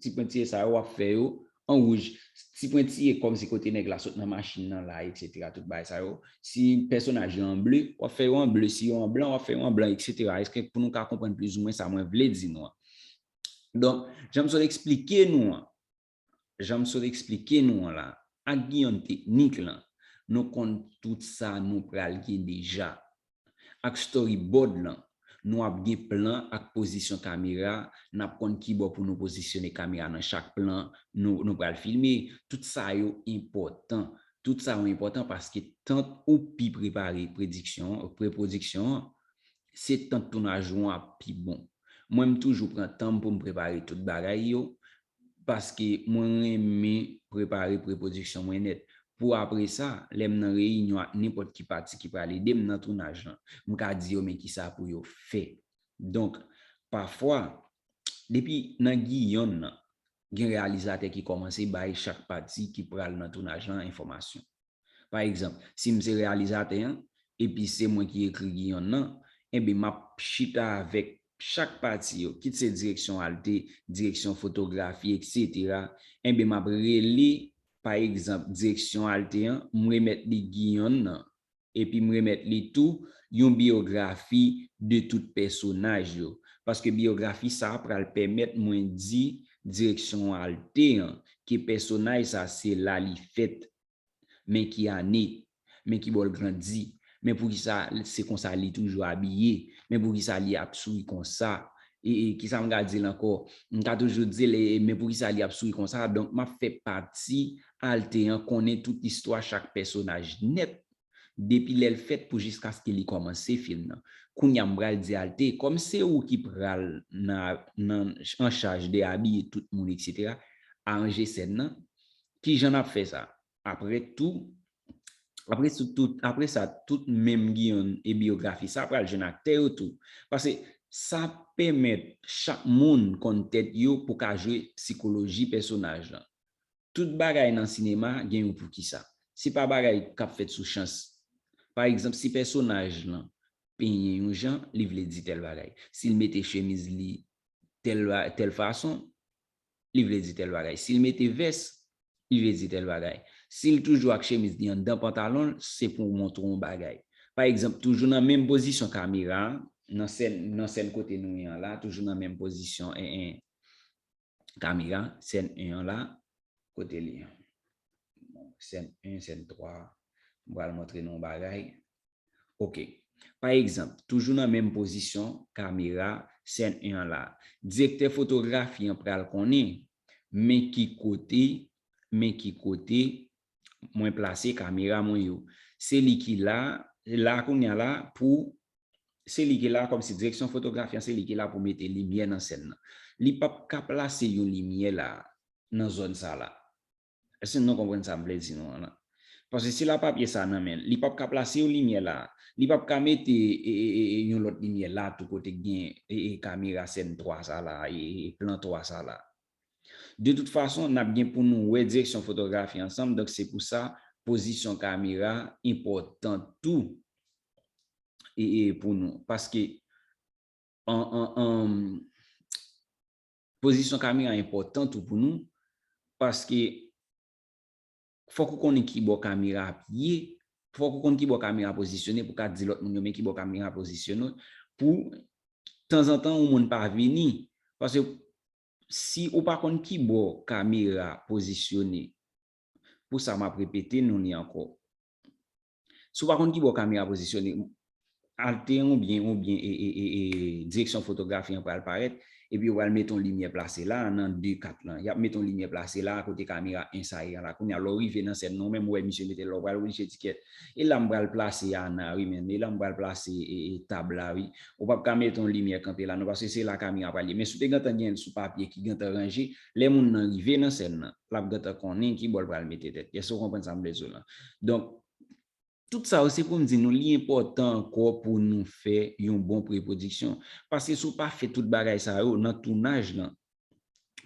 ti pwentiye sa yo, w ap fè yo an wouj, ti pwentiye kòmsi kote nèg la sot nan machin nan la, etsetera, tout bagay sa yo. Si pèsonaj yo an ble, w ap fè yo an ble, si yo an blan, w ap fè yo an blan, etsetera. Èske pou nou ka konprann plizoumwen sa mwen vle di nou an? Donk, jan m sot eksplike nou an, jan m sot eksplike nou an la, ak Giyonn Teknik lan, nou konn tout sa nou pral gen deja. Ak storyboard lan, nou ap gen plan ak pozisyon kamera, n ap konn ki bò pou nou pozisyone kamera nan chak plan nou, nou pral filme. Tout sa yo enpòtan. Tout sa yo enpòtan paske tan ou pi prepare prediksyon, prepodiksyon an, se tan tounaj ou an ap pi bon. Mwen, m toujou pran tan m pou m prepare tout bagay yo, paske mwen renmen prepare prepodiksyon mwen nèt. Pou apre sa, lè m nan reyinyon ak nenpòt ki pati ki pral ede m nan tounaj lan, m ka di yo men kisa pou yo fè. Donk, pafwa, depi nan Giyonn nan, gen reyalizatè ki kòmanse bay chak pati ki pral nan tounaj lan enfòmasyon. Pa egzanp, si m se reyalizatè an, epi se mwen ki ekri Giyonn nan, enben, m ap chita avèk chak pati yo, kit se direksyon alte, direksyon fotografi, etsetera. Enben, m ap rele, pa egzanp, direksyon alte an, m remèt li Giyonn nan, epi m remèt li tou yon biyografi de tout pèsonaj yo. Paske biyografi sa a pral pèmèt mwen di direksyon alte an, ke pèsonaj sa se la li fèt, men ki ane, men ki bò l grandi, men poukisa se konsa li toujou abiye, men poukisa li ap souri konsa, e, e kisa m ka di l ankò? M ka toujou di l, e, e, men poukisa li ap souri konsa? Donk, m ap fè pati alte an konnen tout istwa chak pèsonaj nèt. Depi lè l fèt pou jiskaske li kòmanse fim nan. Kounye a, m pral di alte, kòm se ou ki pral nan, nan, an chaj de abiye tout moun, etsetera, aranje sèn nan, Kijan n ap fè sa? Apre tou, apre sou tout, apre sa, tout menm Giyon e biyografi sa pral jwenn aktè yo tou. Paske sa pèmèt chak moun konn tèt yo pou ka jwe sikoloji pèsonaj lan. Tout bagay nan sinema gen yon poukisa. Se pa bagay k ap fèt sou chans. Pa egzanp, si pèsonaj lan penyen yon jan, li vle di tèl bagay. Si l mete chemiz li tèl, tèl fason, li vle di tèl bagay. Si l mete vès, li vle di tèl bagay. Si l toujou ak chemiz li anndan pantalon l, se pou montre yon bagay. Pa egzanp, toujou nan menm pozisyon kamera, nan sèn, nan sèn kote nou ye an la, toujou nan menm pozisyon en, en, kamera, sèn en an la, kote li? Bon, sèn en, sèn twa, m pral montre nou yon bagay. Ok. Pa egzanp, toujou nan menm pozisyon kamera, sèn en an la. Direktè fotografi an pral konnen men ki kote, men ki kote mwen plase kamera mwen yo. Se li ki la, la kounye a la pou, se li ki la kòmsi direksyon fotografi an, se li ki la pou mete limyè nan sèn nan. Li p ap ka plase yon limyè la, nan zòn sa la. Èske nou konprann sa m vle di nou an la? Paske si l ap papye sa nan men l, li p ap ka plase yon limyè la, li p ap ka mete e, e, e, e, yon lòt limyè la tou kote k gen e, e, kamera sèn twa sa la, e, e, plan twa sa la. De tout fason, n ap gen pou nou wè direksyon fotografi ansanm, donk se pou sa pozisyon kamera enpòtan tou e, e, pou nou. Paske an, an, an, pozisyon kamera enpòtan tou pou nou, paske fòk ou konnen ki bò kamera ap ye, fòk ou konn ki bò kamera pozisyone pou ka di lòt moun yo men ki bò kamera pozisyone, pou tanzantan yon moun pa vini. Paske si ou pa konn ki bò kamera pozisyone, pou sa m ap repete nou li ankò. Si w pa konn ki bò kamera pozisyone, alter oubyen, oubyen e, e, e, e, direksyon fotografi an pral parèt, epi yo pral mete yon limyè plase la nan de kat lan. Y ap mete yon limyè plase la kote kamera en sa ye an la. Kounye a, lè w rive nan sèn nan, ou menm ou wè misye mete l la, ou pral oblije di kèt. E la m pral plase Ana wi, men, e la m pral plase e, e, tab la wi. Ou p ap ka mete yon limyè kanpe la non, paske se la kamera pral ye. Men si w te gentan gen l sou papye ki gentan ranje, lè moun nan rive nan sèn nan, l ap gentan konnen ki bò l pral mete tèt. Èske w konprann sa m vle di w lan? Donk, tout sa yo, se pou m di nou, li enpòtan ankò pou nou fè yon bon prepwodiksyon. Paske si w pa fè tout bagay sa yo nan tounaj lan,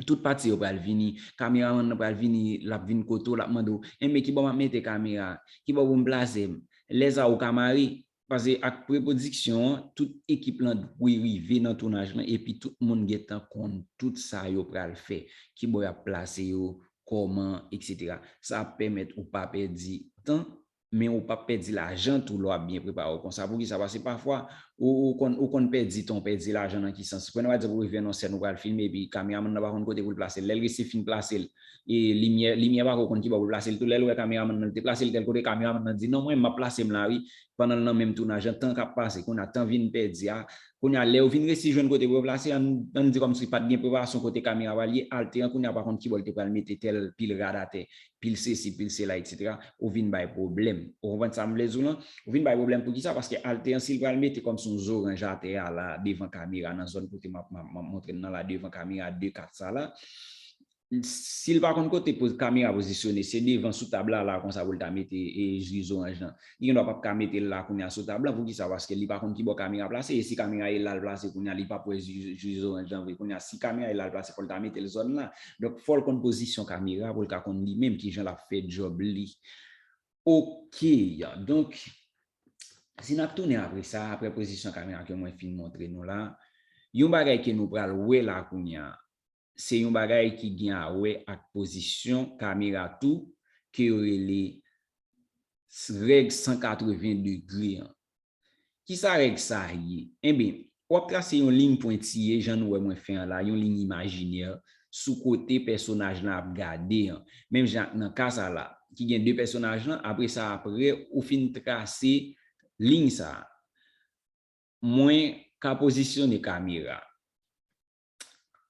tout pati yo pral vini, kameramann nan pral vini, l ap vin kote w, l ap mande w, enben, ki bò m ap mete kamera? Ki bò pou m plase m? Lè sa a, ou ka mare. Paske ak prepwodiksyon an, tout ekip lan dwe rive nan tounaj lan, epi tout moun gentan konn tout sa yo pral fè, ki bò y ap plase yo, kòman, etsetera. Sa ap pèmèt ou pa pèdi tan, men ou p ap pèdi lajan tou lè w ap byen prepare w konsa. Poukisa? Paske pafwa, ou, ou konn, ou konn pèdi tan, ou pèdi lajan nan ki sans? Pran pa egzanp, ou rive nan yon sèn, ou pral filme, epi kameramann nan pa konn kote pou l plase l. Lè l resi fin plase l, e limyè, limyè pa ko konn ki bò pou l plase l tou. Lè l wè kameramann nan, l te plase l tèl kote, kameramann nan di, "Non, mwen, m ap plase m la, wi." Pandan l nan menm tounaj an, tan k ap pase, kounye a, tan vin pèdi a. Kounye a, lè yo vin resi jwenn kote pou yo plase, ann, ann di kòmsi pa t gen preparasyon kote kamera pral ye, alter an, kounye a, pa konn ki bò l te pral mete tèl pil rad atè, pil sesi, pil sela, etsetera. Ou vin bay pwoblèm. Ou konprann sa m vle di w lan? Ou vin bay pwoblèm poukisa? Paske alter an, si l pral mete kòmsi yon zoranj atè a la, devan kamera, nan zòn kote m ap, m ap, m ap montre n nan la, devan kamera de kat sa la, si l pa konn kote poz-, kamera pozisyone, se devan sou tab la, la, konsa pou l ta mete, e, ji zoranj lan. Li gendwa p ap ka mete l la kounye a sou tab lan. Poukisa? Paske li pa konn ki bò kamera plase. E si kamera e la l plase kounye a, li p ap wè ji, ji zoranj lan vre. Kounye a, si kamera e la l plase, fò l ta mete l zòn la. Donk, fò l konn pozisyon kamera pou l ka konn li menm kijan l ap fè djòb li. Ok. Donk, si n ap tounen apre sa, apre pozisyon kamera ke mwen fin montre nou la, yon bagay ke nou pral wè la kounye a, se yon bagay ki gen a wè ak pozisyon kamera tou, ke yo rele s-, règ san katreven degre an. Kisa règ sa a ye? Enben, w ap trase yon liy pwentiye, jan nou wè mwen fè an la, yon liy imajinè, sou kote pèsonaj lan ap gade an, menm jan ak nan ka sa la, ki gen de pèsonaj lan, apre sa, apre ou fin trase liy sa a, mwen ka pozisyone kamera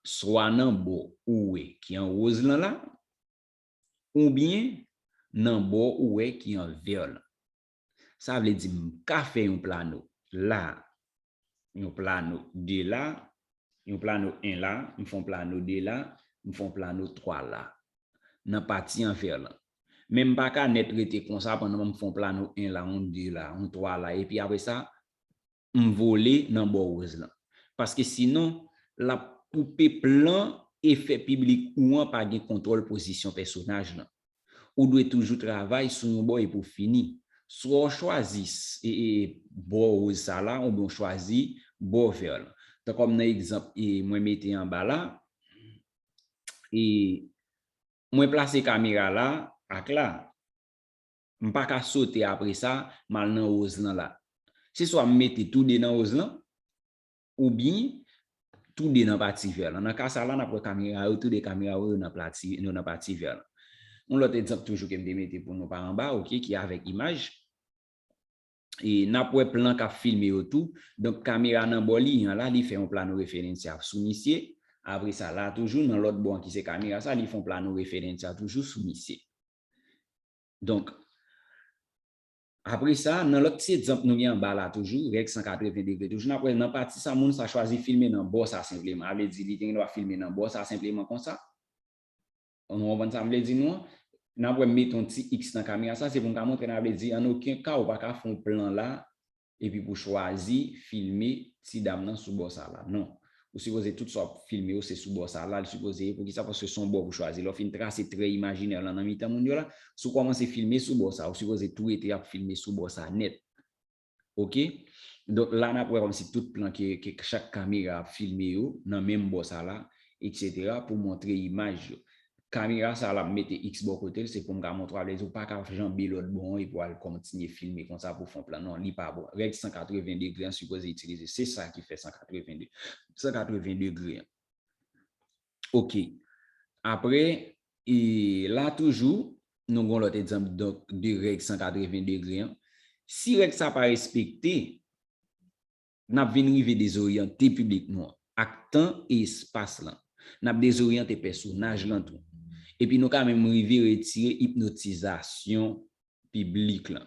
swa nan bò ou wè ki an woz lan la, oubyen nan bò ou wè ki an vè lan. Sa vle di m ka fè yon plano la, yon plano de la, yon plano en la, m fè yon plano de la, m fè yon plano twa la. nan pati anvè lan. Men m pa ka nèt rete konsa pandan m fè yon plano en la, yon de la, yon twa la, epi apre sa, m vole nan bò woz lan. Paske sinon, l ap koupe plan e fè piblik ou an pa gen kontwòl pozisyon pèsonaj lan. Ou dwe toujou travay sou yon bò epi w fini. Swa w chwazi s- e, e, bò woz sa la, oubyen w chwazi bò vè lan. Tankòm nan egzanp e mwen mete anba la, e mwen plase kamera la ak la. M pa ka sote apre sa, m al nan woz lan la. Se swa m mete tou de nan woz lan, oubyen tou de nan pati vè lan. Nan ka sa la, n ap wè kamera yo, tou de kamera yo, yo nan pati, yo nan pati vè lan. Yon lòt egzanp toujou ke m te mete pou nou pa anba, oke, ki avèk imaj. E n ap wè plan k ap filme yo tou. Donk, kamera nan bò li an la, li fè yon plano referencia sou misye. Apre sa, la toujou, nan lòt bò an ki se kamera sa, li fè yon plano referencia toujou sou misye. Donk, apre sa, nan lòt ti egzanp nou gen anba la toujou, règ san katreven degre toujou, n ap wè nan pati sa, moun sa chwazi filme nan bò sa senpleman. A vle di, li te gen dwa filme nan bò sa senpleman konsa. Nou konprann sa m vle di nou an? N ap wè m mete yon ti X nan kamera sa, se pou m ka montre n a vle di, an okenn ka, ou pa ka fè yon plan la, epi pou chwazi filme ti dam nan sou bò sa la. Non. Ou sipoze tout sa w ap filme yo, se sou bò sa la, li sipoze ye. Poukisa? Paske se yon bò pou chwazi. Lè w fin trase trè imajinè lan nan mitan moun yo la, si w kòmanse filme sou bò sa, ou sipoze tou rete ap filme sou bò sa nèt. Oke? Donk, la, n ap wè kòmsi tout plan ke, ke chak kamera ap filme yo nan menm bò sa la, etsetera, pou montre imaj yo. Kamera sa la, m mete X bò kote l, se pou m ka montre w, a vle di, ou pa ka janbe lòt bò an epi w al kontinye filme konsa pou fè yon plan. Non, li pa bon. Règ san katreven degre an sipoze itilize. Se sa ki fè san katreven degre. San katreven degre an. Oke. Apre, e la toujou, nou gen yon lòt egzanp, donk, de règ san katreven degre an. Si règ sa pa respekte, n ap vin rive dezoryante piblik nou an, ak tan e espas lan. N ap dezoryante pèsonaj lan tou. Epi nou ka menm rive retire ipnotizasyon piblik lan.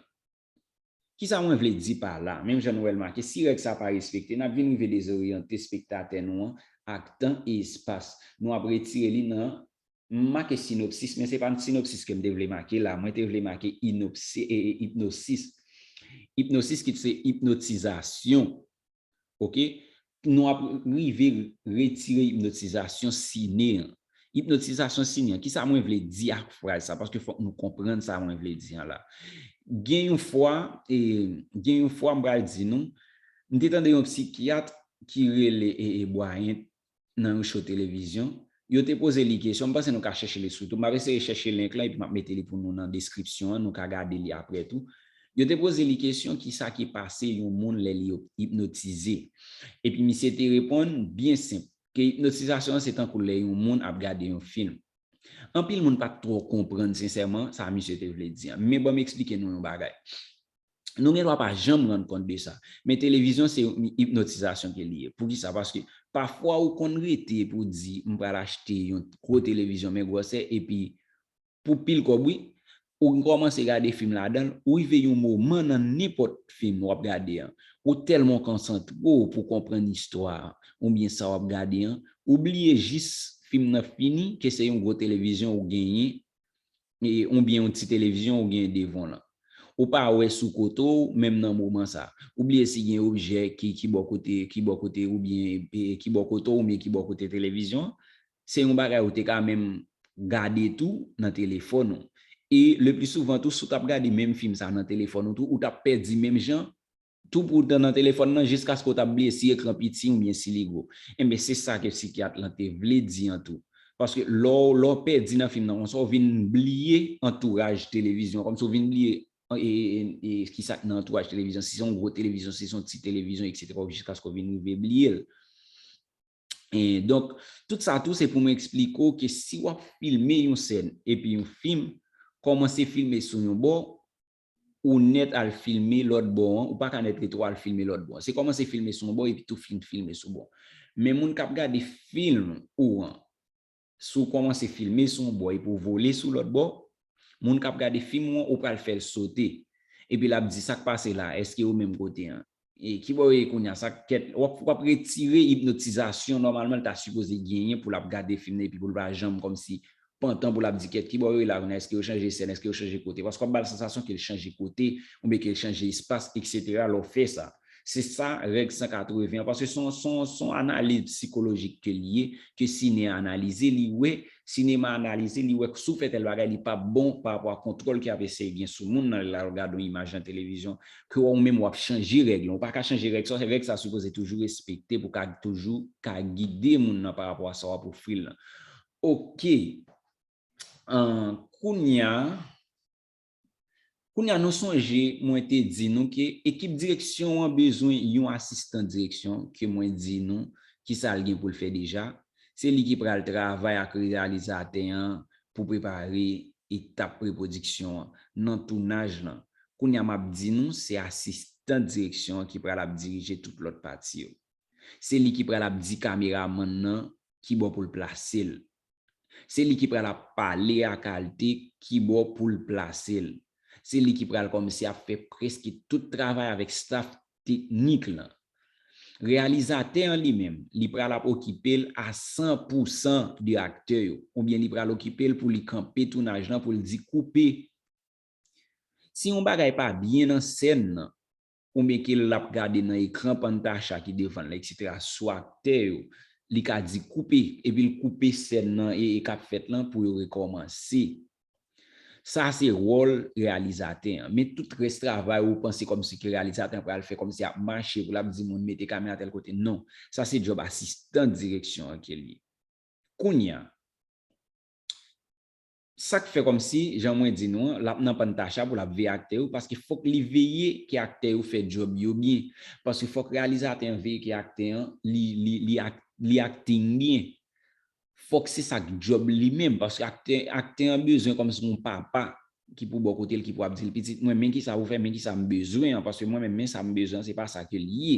Kisa mwen vle di pa la? Menm jan nou wè l make, si règ sa pa respekte, n ap vin rive dezoryante espektatè nou an ak tan e espas. Nou ap retire li nan, m make sinopsis, men se pa sinopsis ke m te vle make la. Mwen te vle make inopsi, e, e, ipnosis. Ipnosis ki se ipnotizasyon. Oke? Nou ap rive retire ipnotizasyon sine an. Ipnotizasyon sine an, kisa mwen vle di ak fraz sa? Paske fòk nou konprann sa mwen vle di an la. Gen yon fwa, e, gen yon fwa m pral di nou, m te tande yon psikyat ki rele, e, e, Bryant nan yon show televizyon. Yo te poze li kesyon, m panse nou ka chèche li sou YouTube. M ap eseye chèche link lan epi m ap mete li pou nou nan deskripsyon an, nou ka gade li apre tou. Yo te poze li kesyon, kisa ki pase yon moun lè li ipnotize? Epi misye te reponn byen senp, ke ipnotizasyon an se tankou lè yon moun ap gade yon fim. Anpil moun pa t twò konprann sensèman sa misye te vle di an. Men ban m eksplike nou yon bagay. Nou gen dwa pa janm rann kont de sa. Men televizyon se yon ipnotizasyon ke li ye. Poukisa? Paske pafwa ou konn rete epi w di, "M pral achte yon gwo televizyon, men gwosè," epi pou pil kòb, wi, ou kòmanse gade fim ladan l, ou rive yon moman nan nenpòt fim w ap gade an, ou tèlman konsantre w pou konprann istwa a, oubyen sa w ap gade an, ou bliye jis fim nan fini, ke se yon gwo televizyon ou genyen, e, oubyen yon ti televizyon ou genyen devan w lan. Ou pa wè sou kote w, menm nan moman sa. Ou bliye si gen objè ki, ki bò kote, ki bò kote, oubyen, e, ki bò kote w, oubyen ki bò kote televizyon an. Se yon bagay ou te ka menm gade tou nan telefòn ou. E le pli souvan tou, si w t ap gade menm fim sa nan telefòn ou tou, ou t ap pèdi menm jan, tou pou w t nan telefòn nan, jiskaske w t ap bliye si ekran piti oubyen si li gwo. Enben, se sa ke psikyat lan te vle di an tou. Paske lè w, lè w pèdi nan fim nan konsa, w vin bliye antouraj televizyon, kòmsi w vin bliye, e, e, e, e, kisa k nan antouraj televizyon, si se yon gwo televizyon, si se yon ti televizyon, etsetera, jiskaske w vin rive bliye l. E, donk, tout sa tou, se pou mwen eksplike w ke si w ap filme yon sèn epi yon fim, kòmanse filme sou yon bò, ou nèt al filme lòt bò an, ou pa ka nèt rete w al filme lòt bò an. Se kòmanse filme sou yon bò epi tou fin filme sou bò. Men moun k ap gade fim ou an, si w kòmanse filme sou yon bò epi w vole sou lòt bò, moun k ap gade fim ou an, ou pral fè l sote. Epi l ap di, "Sa k pase la? Èske ou menm kote an? E ki bò w ye kounye a? Sa k kèt?" W ap, w ap retire ipnotizasyon nòmalman l ta sipoze genyen pou l ap gade fim nan epi pou l pa janm kòmsi pantan pou l ap di kèt kibò yo ye la, kounye a èske yo chanje sèn, èske yo chanje kote. Paske w ap ba l sansasyon ke l chanje kote, oubyen ke l chanje espas, etsetera, lè w fè sa. Se sa règ san katreven an, paske se yon, se yon, se yon analiz sikolojik ke l ye, ke sine analize, li wè, sinema analize, li wè si w fè tèl bagay, li p ap bon pa rapò a kontwòl ke y ap eseye gen sou moun nan lè l al gade yon imaj nan televizyon, ke w menm w ap chanje règ lan. Ou pa ka chanje règ sa, règ sa sipoze toujou respekte pou w ka toujou ka gide moun nan pa rapò a sa w ap ofri l lan. Oke. Ahn, kounye a, kounye a nou sonje mwen te di nou ke ekip direksyon an bezwen yon asistan direksyon ke mwen di nou kisa l gen pou l fè deja. Se li ki pral travay ak reyalizatè an pou prepare etap prepwodiksyon an nan tounaj lan. Kounye a m ap di nou se asistan direksyon an ki pral ap dirije tout lòt pati yo. Se li ki pral ap di kameramann nan kibò pou l plase l. Se li ki pral ap pale ak Alte kibò pou l plase l. Se li ki pral kòmsi ap fè prèske tout travay avèk staff teknik lan. Reyalizatè an li menm, li pral ap okipe l a san pou san de aktè yo, oubyen li pral okipe l pou li kanpe tounaj lan pou l di koupe. Si yon bagay pa byen nan sèn nan, oubyen ke l ap gade nan ekran pantacha ki devan l, etsetera, sou aktè yo, li ka di koupe, epi l koupe sèn nan e, e k ap fèt lan pou yo rekòmanse. Sa se wòl reyalizatè an. Men tout rès travay ou panse kòmsi ke reyalizatè an pral fè kòmsi ap mache pou l ap di moun mete kamera tèl kote. Non, sa se djòb asistan direksyon an ke l ye. Kounye a, sa k fè kòmsi, jan mwen di nou an, l ap nan pantacha pou l ap veye aktè yo, paske fòk li veye ke aktè yo fè djòb yo byen. Paske fòk reyalizatè an veye ke aktè an, li, li, li, ak, li akting byen. Fòk se sa k djòb li menm, paske aktè, aktè an bezwen kòmsi yon papa ki pou bò kote l, ki pou ap di l, pitit mwen, men kisa pou fè, men kisa m bezwen an, paske mwen menm, men sa m bezwen an, se pa sa ke l ye.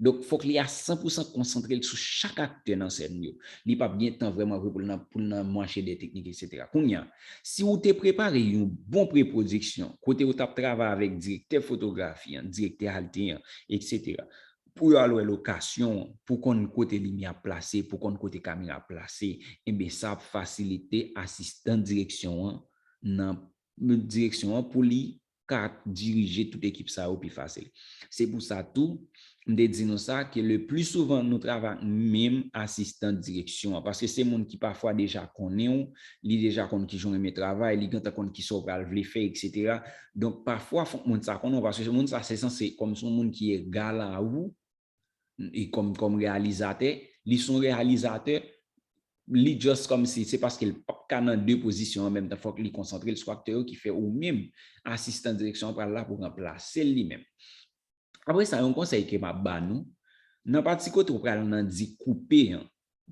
Donk, fòk li a san pou san konsantre l sou chak aktè nan sèn yo. Li p ap gen tan vrèman vre pou l nan, pou l nan mache de teknik, etsetera. Kounye a, si w te prepare yon bon prepwodiksyon, kote w t ap travay avèk direktè fotografi an, direktè Alte an, etsetera, pou yo al wè lokasyon an, pou konn kote limyè ap plase, pou konn kote kamera ap plase, enben, sa ap fasilite asistan direksyon an nan direksyon an pou li ka dirije tout ekip sa yo pi fasil. Se pou sa tou, m te di nou sa, ke le pli souvan nou travay ak menm asistan direksyon an, paske se moun ki pafwa deja konnen w, li deja konn kijan w renmen travay, li gentan konn kisa w pral vle fè, etsetera. Donk, pafwa, fòk moun sa konnen w, paske moun sa se sanse kòm se yon moun ki egal a ou, e kòm, kòm reyalizatè, li se yon reyalizatè, li just kòmsi, se paske l p ap ka nan de pozisyon an menm tan, fòk li konsantre l sou aktè yo, ki fè ou menm, asistan direksyon an pral la pou ranplase l li menm. Apre sa, yon konsèy ke m ap ba nou, nan pati kote w pral nan di koupe an,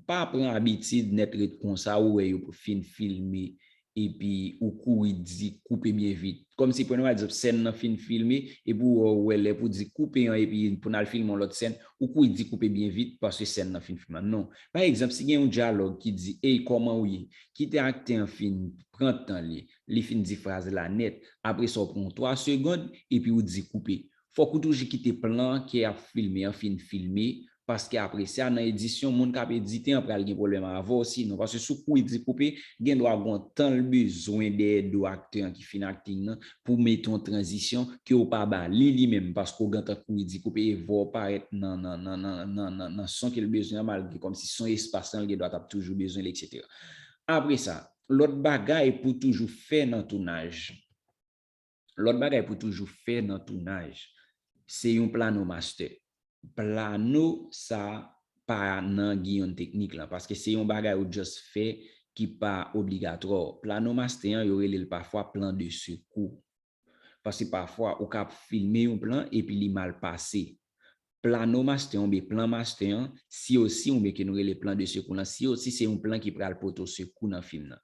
pa pran abitid nèt ret konsa, ou wè yo fin filme, epi ou kouri di koupe byen vit. Kòmsi, pran yon egzanp, sèn nan fin filme, epi ou wè, ou wè lè pou di koupe an, epi pou n al filme yon lòt sèn, ou kouri di koupe byen vit, paske sèn nan fin filme. Non. Pa egzanp, si gen yon dyalòg ki di, ey, kòman w ye? Kite aktè an fin pran tan li, li fin di fraz la nèt. Apre sa, w pran yon twa segonn, epi ou di koupe. Fòk ou toujou kite plan ke y ap filme an fin filme, paske apre sa, nan edisyon, moun k ap edite an pral gen pwoblèm avè w sinon. Paske si w kouri di koupe, gen dwa gen yon tan l bezwen dèyè do aktè an ki fin akting nan pou mete yon tranzisyon ke w pa ba li li menm, paske w gentan kouri di koupe e vwa w parèt nan, nan, nan, nan, nan, nan, nan son ke l bezwen an, malgre kòmsi son espas lan, l gen dwa t ap toujou bezwen l, etsetera. Apre sa, lòt bagay pou toujou fè nan tounaj. Lòt bagay pou toujou fè nan tounaj, se yon plano master. Plano sa pa nan giyonn teknik lan, paske se yon bagay ou just fè ki pa obligatwa. Plano master an, yo rele l pafwa plan de sekou. Paske pafwa, ou ka ap filme yon plan epi li mal pase. Plano master an oubyen plan master an, si osi, oubyen ke nou rele plan de sekou lan, si osi se yon plan ki pral pote w sekou nan fim nan.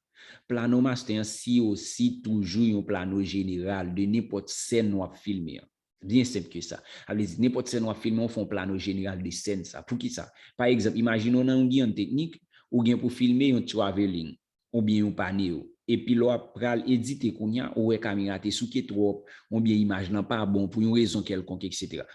Plano master an, si osi, toujou yon plano jeneral de nenpòt sèn w ap filme an. Byen senp ke sa. Sa vle di, nenpòt sèn w ap filme, w fè yon plano jeneral de sèn sa. Poukisa? Pa egzanp, imajine w nan yon giyonn teknik, ou gen pou filme yon traveling, oubyen yon paneo. Epi lè w ap pral edite kounye a, ou wè kamera te souke twòp, oubyen imaj lan pa bon pou yon rezon kèlkonk, etsetera.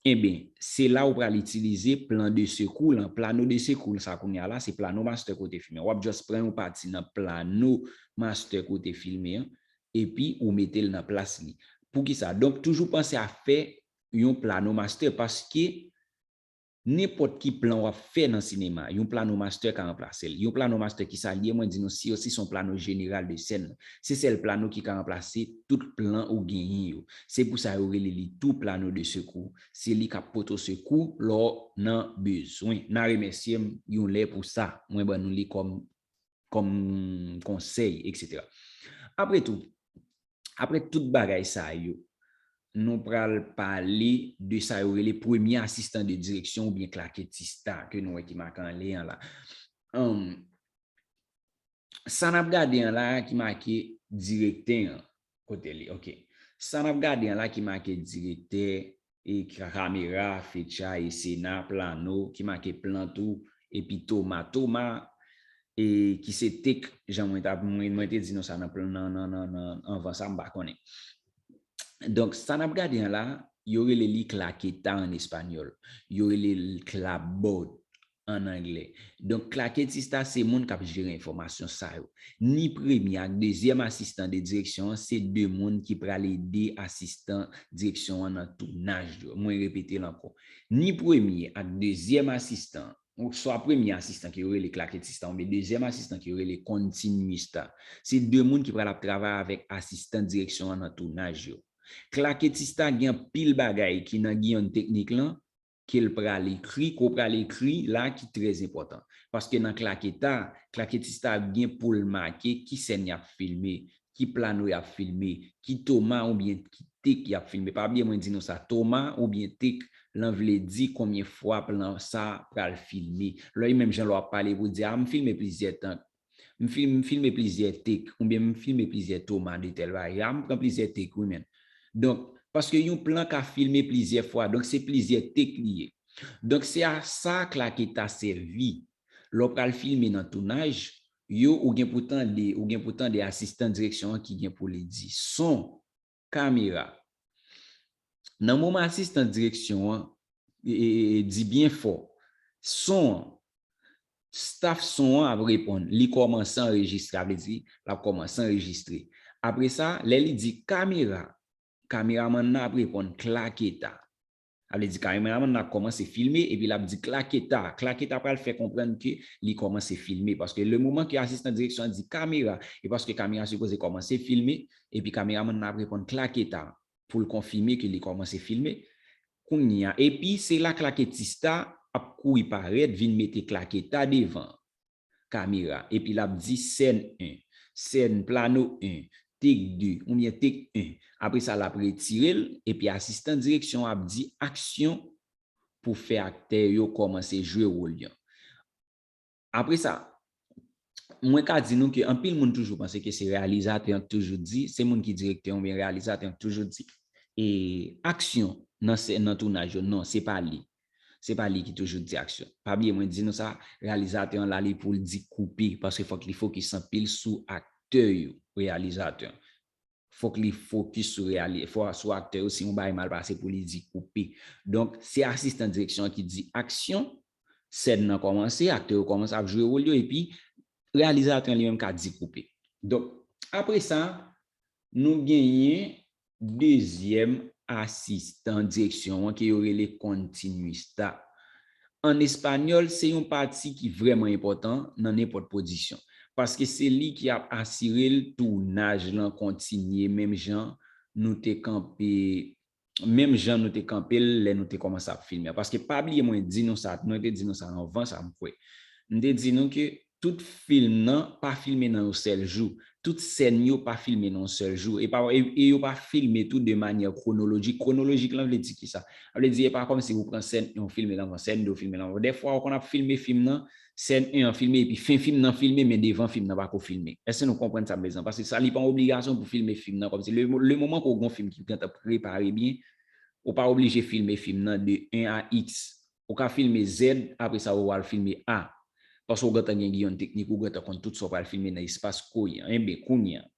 Enben, se la ou pral itilize plan de sekou lan, plano de sekou sa kounye a la, se plano master kote filme. W ap just pran yon pati nan plano master kote filme an, epi ou mete l nan plas li. Poukisa? Donk, toujou panse a fè yon plano master, paske nenpòt ki plan w ap fè nan sinema, yon plano master ka ranplase l. Yon plano master ki sa l ye, mwen di nou si yo, si se yon plano jeneral de sèn, se sèl plano ki ka ranplase tout plan ou genyen yo. Se pou sa yo rele li tou plano de sekou. Se li k ap pote w sekou lè w nan bezwen. N a remèsye m yon lè pou sa. Mwen ban nou li kòm, kòm konsèy, etsetera. Apre tou, apre tout bagay sa yo, nou pral pale de sa yo rele premye asistan de direksyon oubyen klaketista ke nou wè ki make anlè an la. Anm, sa n ap gade an la ki make direktè an, kote li, ok. Sa n ap gade an la ki make direktè, e ka-, kamera, fetya, esena, plano, ki make plan tou, epi toma. Toma, e ki se tek, jan mwen t ap, mwen, mwen te di nou sa nan, nan, nan, nan, nan, anvan sa, m pa konnen. Donk, sa n ap gade an la, yo rele li klaketa an espanyòl. Yo rele l clapboard an anglè. Donk, klaketista se moun k ap jere enfòmasyon sa yo. Ni premye ak dezyèm asistan de direksyon an se de moun ki pral ede asistan direksyon an nan tounaj yo. Mwen repete l ankò. Ni premye ak dezyèm asistan, ou swa premye asistan ki yo rele klaketista, oubyen dezyèm asistan ki yo rele kontinyista. Se de moun ki pral ap travay avèk asistan direksyon an nan tounaj yo. Klaketista gen anpil bagay ki nan giyonn teknik lan, ke l pral ekri, ke w pral ekri la ki trè enpòtan. Paske nan klaketa, klaketista ap gen pou l make ki sèn y ap filme, ki plano y ap filme, ki toma oubyen ki tek y ap filme. Pa bliye mwen di nou sa, toma oubyen tek lan vle di konbyen fwa plan sa pral filme. Lè, menm jan lè w ap pale pou di, a, m filme plizyè tan, m fil-, m filme plizyè tek, oubyen m filme plizyè toma de tèl bagay. A, m pran plizyè tek, wi, men. Donk, paske yon plan ka filme plizyè fwa, donk se plizyè tek li ye. Donk, se a sa klaketa sèvi. Lè w pral filme nan tounaj, yo, ou gen pou tande, ou gen pou tande asistan direksyon an ki gen pou li di, son, kamera. Nan moman asistan direksyon an, e, e, e, di byen fò, son an, staff son an ap reponn, li kòmanse anrejistre, sa vle di, l ap kòmanse anrejistre. Apre sa, lè li di kamera, kameramann nan ap reponn klaketa. Sa vle di, kameramann nan ap kòmanse filme, epi l ap di klaketa. Klaketa pral fè konprann ke li kòmanse filme. Paske le moman ke asistan direksyon an di kamera, e paske kamera sipoze kòmanse filme, epi kameramann nan ap reponn klaketa pou l konfime ke li kòmanse filme. Kounye a, epi se la klaketista ap kouri parèt, vin mete klaketa devan kamera, epi l ap di sèn en, sèn plano en, tek de, oubyen tek en. Apre sa, l ap retire l, epi asistan direksyon ap di aksyon pou fè aktè yo kòmanse jwe wòl yo. Apre sa, mwen ka di nou ke anpil moun toujou panse ke se reyalizatè an k toujou di, se moun ki direktè oubyen reyalizatè an k toujou di, e aksyon nan sè-, nan tounaj yo. Non, se pa li. Se pa li ki toujou di aksyon. Pa bliye mwen di nou sa, reyalizatè an la li pou l di koupe, paske fòk li fokis anpil sou aktè yo, reyalizatè an. Fòk li fokis sou reyali-, fò, sou aktè yo, si yon bagay mal pase pou li di koupe. Donk, se asistan direksyon an ki di aksyon, sèn nan kòmanse, aktè yo kòmanse ap jwe wòl yo, epi reyalizatè an li menm ka di koupe. Donk, apre sa, nou genyen dezyèm asistan direksyon an ke yo rele kontinyista. An espanyòl, se yon pati ki vrèman enpòtan nan nenpòt pwodiksyon, paske se li ki ap asire l tounaj lan kontinye menm jan nou te kanpe, menm jan nou te kanpe l lè nou te kòmanse ap filme a. Paske pa bliye mwen di nou sa, mwen te di nou sa anvan sa, m kwè. M te di nou ke tout fim nan pa filme nan yon sèl jou. Tout sèn yo pa filme nan yon sèl jou. E pa, e, e yo pa filme tou de manyè kwonolojik. Kwonolojik lan vle di kisa? Sa vle di, e pa kòmsi ou pran sèn en, ou filme l anvan, sèn de, ou filme l anvan. Dèfwa, ou konn ap filme fim nan, sèn en an filme, epi fen fim nan filme, men devan fim nan pako filme. Èske nou konprann sa m bezwen? Paske sa, li pa yon obligasyon pou filme fim nan. Kòmsi le, le moman ke w gen yon fim ki gentan prepare byen, ou pa oblije filme fim nan de en a X. Ou ka filme Z, apre sa, ou al filme A. Paske ou gentan gen giyonn teknik, ou gentan konn tout sa w pral filme nan espas koyè an. Enben, kounye a.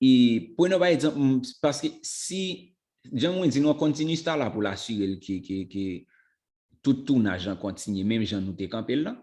E, prenons pa egzanp, m, paske si, Jan mwen di nou an, Continuesta la pou l asire l ke, ke, ke tout tounaj lan kontinye, menm jan nou te kanpe l lan.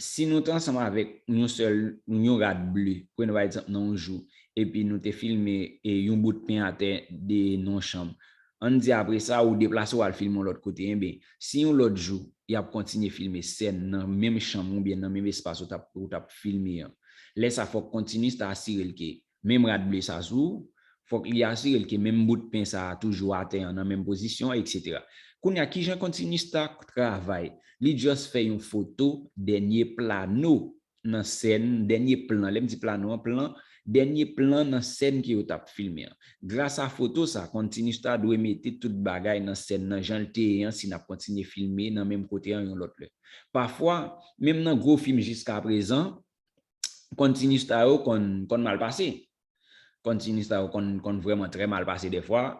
Si nou te ansanm avèk yon sèl, yon rad ble, pran pa egzanp nan yon jou, epi nou te filme e yon bout pen atè de nan yon chanm. Ann di apre sa, ou deplase w al filme yon lòt kote, enben, si yon lòt jou, y ap kontinye filme sèn nan menm chanm oubyen nan menm espas ou t ap, ou t ap filme an, lè sa fòk Continuesta asire l ke menm rad ble sa sou ou, fòk li asire l ke menm bout pen sa a toujou atè an nan menm pozisyon, etsetera. Kounye a, kijan Continuesta travay? Li just fè yon foto dènye plano nan sèn, dènye plan. Lè m di plano an, plan, dènye plan nan sèn ke yo t ap filme an. Gras a foto sa, Continuesta dwe mete tout bagay nan sèn nan jan l te ye an si n ap kontinye filme nan menm kote an yon lòt lè. Pafwa, menm nan gwo fim jiskaprezan, Continuesta yo konn, konn mal pase. Continuesta yo konn, konn vrèman trè mal pase dèfwa,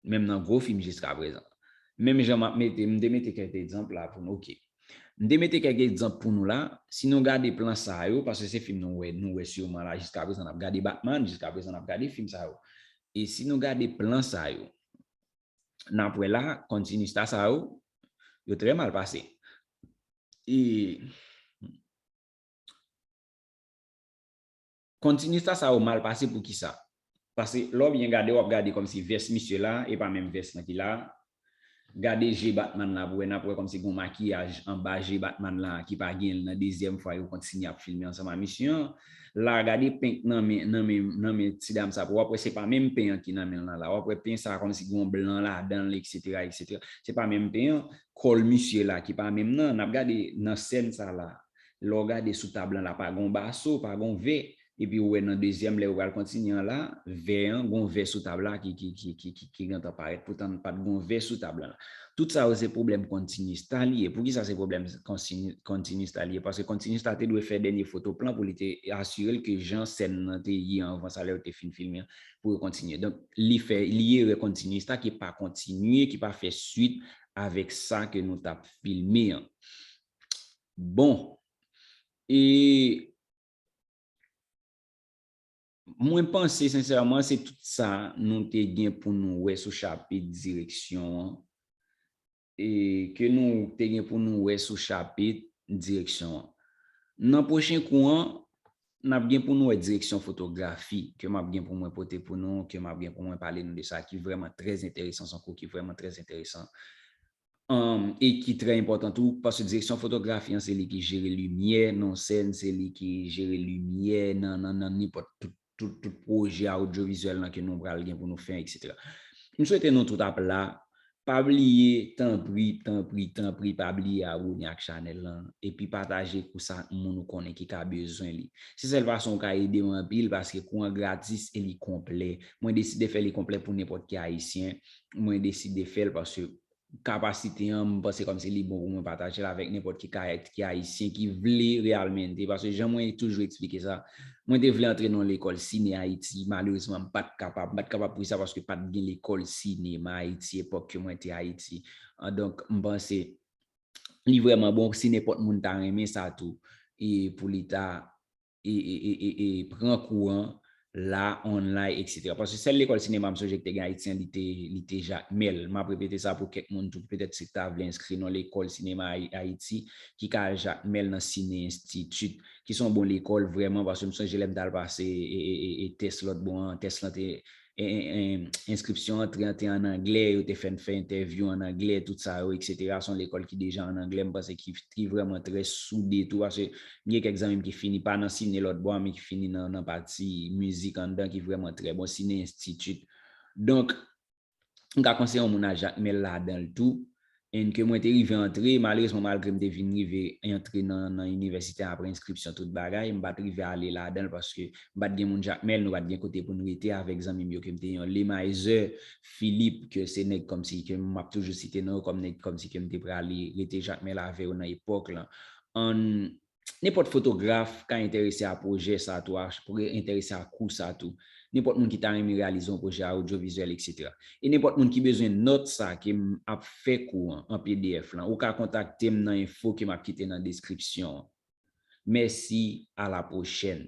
menm nan gwo fim jiskaprezan. Menm jan m ap mete, m te mete kèk egzanp la pou nou, oke. M te mete kèk egzanp pou nou la, si nou gade plan sa yo, paske se fim nou wè, nou wè siman la, jiskaprezan n ap gade Batman, jiskaprezan n ap gade fim sa yo. E si nou gade plan sa yo, n ap wè la, Continuesta sa yo, yo trè mal pase. E Continuesta sa yo mal pase poukisa? Paske lè w byen gade, w ap gade kòmsi vès misye la, e pa menm vès lan ki la. Gade je Batman la pou wè, n ap wè kòmsi gon makiyaj anba je Batman la ki pa gen l nan dezyèm fwa yo kontinye ap filme ansanm a misye an. La, gade pen k nan men, nan men, nan men ti dam sa pou w ap wè se pa menm pen an ki nan men l lan la. W ap wè pen sa kòmsi gon blan ladan l, etsetera, etsetera. Se pa menm pen an. Kòl misye la ki pa menm nan. N ap gade nan sèn sa la. Lè w gade sou tab lan la, pa gon baso, pa gon vè. Epi ou wè nan dezyèm, lè yo pral kontinye an la, vè an, gon vè sou tab la ki, ki, ki, ki, ki, ki gentan parèt. Poutan, pa t gon vè sou tab lan la. Tout sa yo se pwoblèm Continuesta li ye. Poukisa se pwoblèm Continu-, Continuesta li ye? Paske Continuesta te dwe fè dènye foto plan pou li te asire l ke jan sèn nan te ye anvan sa, lè yo te fin filme an, pou yo kontinye. Donk, li fè, li erè Continuesta ki pa kontinye, ki pa fè swit avèk sa ke nou t ap filme an. Bon, e mwen panse sensèman se tout sa nou te gen pou nou wè sou chapit direksyon an, e ke nou te gen pou nou wè sou chapit direksyon an. Nan pwochen kou an, n ap gen pou nou wè direksyon fotografi ke m ap gen pou mwen pote pou nou, ke m ap gen pou mwen pale nou de sa, ki vrèman trè enteresan, se yon kou ki vrèman trè enteresan. Um, e ki trè enpòtan tou, paske direksyon fotografi an, se li ki jere limyè nan sèn, se li ki jere limyè nan, nan, nan nenpòt tout, tout, tout pwojè odyovizyèl lan ke nou pral gen pou nou fè, etsetera. M swete nou tout ap la. Pa bliye, tanpri, tanpri, tanpri, pa bliye abòne ak chanèl lan. Epi pataje kou sa ak moun ou konnen ki ka bezwen li. Se sèl fason ou ka ede m anpil, paske kou an gratis e li konplè. Mwen deside fè li konplè pou nenpòt ki ayisyen. Mwen deside fè l paske kapasite an, m panse kòmsi li bon pou mwen pataje l avèk nenpòt ki ka, ki ayisyen ki vle reyalmente, paske jan mwen toujou eksplike sa, mwen te vle antre nan yon lekòl sine Ayiti, malerezman, m pa t kapab, m pa t kapab pou sa paske pa t gen lekòl sinema Ayiti epòk ke mwen te Ayiti. An, donk, m panse li vrèman bon si nenpòt moun ta renmen sa tou, e pou li ta e, e, e, e, e pran kou an la, online, etsetera. Paske sèl lekòl sinema m sonje ki te gen Ayiti an, li te, li te Jakmèl. M ap repete sa pou kèk moun tou ki petèt si ta vle enskri nan lekòl sinema Ay-, Ayiti, ki ka al Jakmèl nan Cine Institute, ki se yon bon lekòl vrèman, paske m sonje lè m t al pase e, e, e, e tès lòt bò an, tès lan te e, e, e, enskripsyon antre an te an anglè, yo te fè n fè entèvyou an anglè, tout sa yo, etsetera. Se yon lekòl ki deja an anglè, m panse ki, ki vrèman trè soude tou, paske m gen kèk zanmi m ki fini pa nan sine lòt bò a, men ki fini nan, nan pati mizik anndan, ki vrèman trè bon, Cine Institute. Donk, m ka konseye yon moun al Jakmèl ladan l tou, and ke mwen te rive antre, malerezman, malgre m te vin rive antre nan, nan inivèsite apre enskripsyon, tout bagay, m pa t rive ale ladan l paske m pa t gen moun Jakmèl, nou pa t gen kote pou n rete avèk zanmi m yo ke m te yon Lemayizer Philippe, ke se nèg kòmsi ke m ap toujou site non yo kòm nèg kòmsi ke m te prale rete Jakmèl avè yo nan epòk lan. An, nenpòt fotograf ka enterese a pwojè sa tou, a, pou enterese a kou sa tou. Nenpòt moun ki ta renmen reyalize yon pwojè odyovizyèl, etsetera. E nenpòt moun ki bezwen nòt sa ke m ap fè kou an, an P D F lan, ou ka kontakte m nan enfo ke m ap kite nan deskripsyon an. Mèsi, a la pwochèn.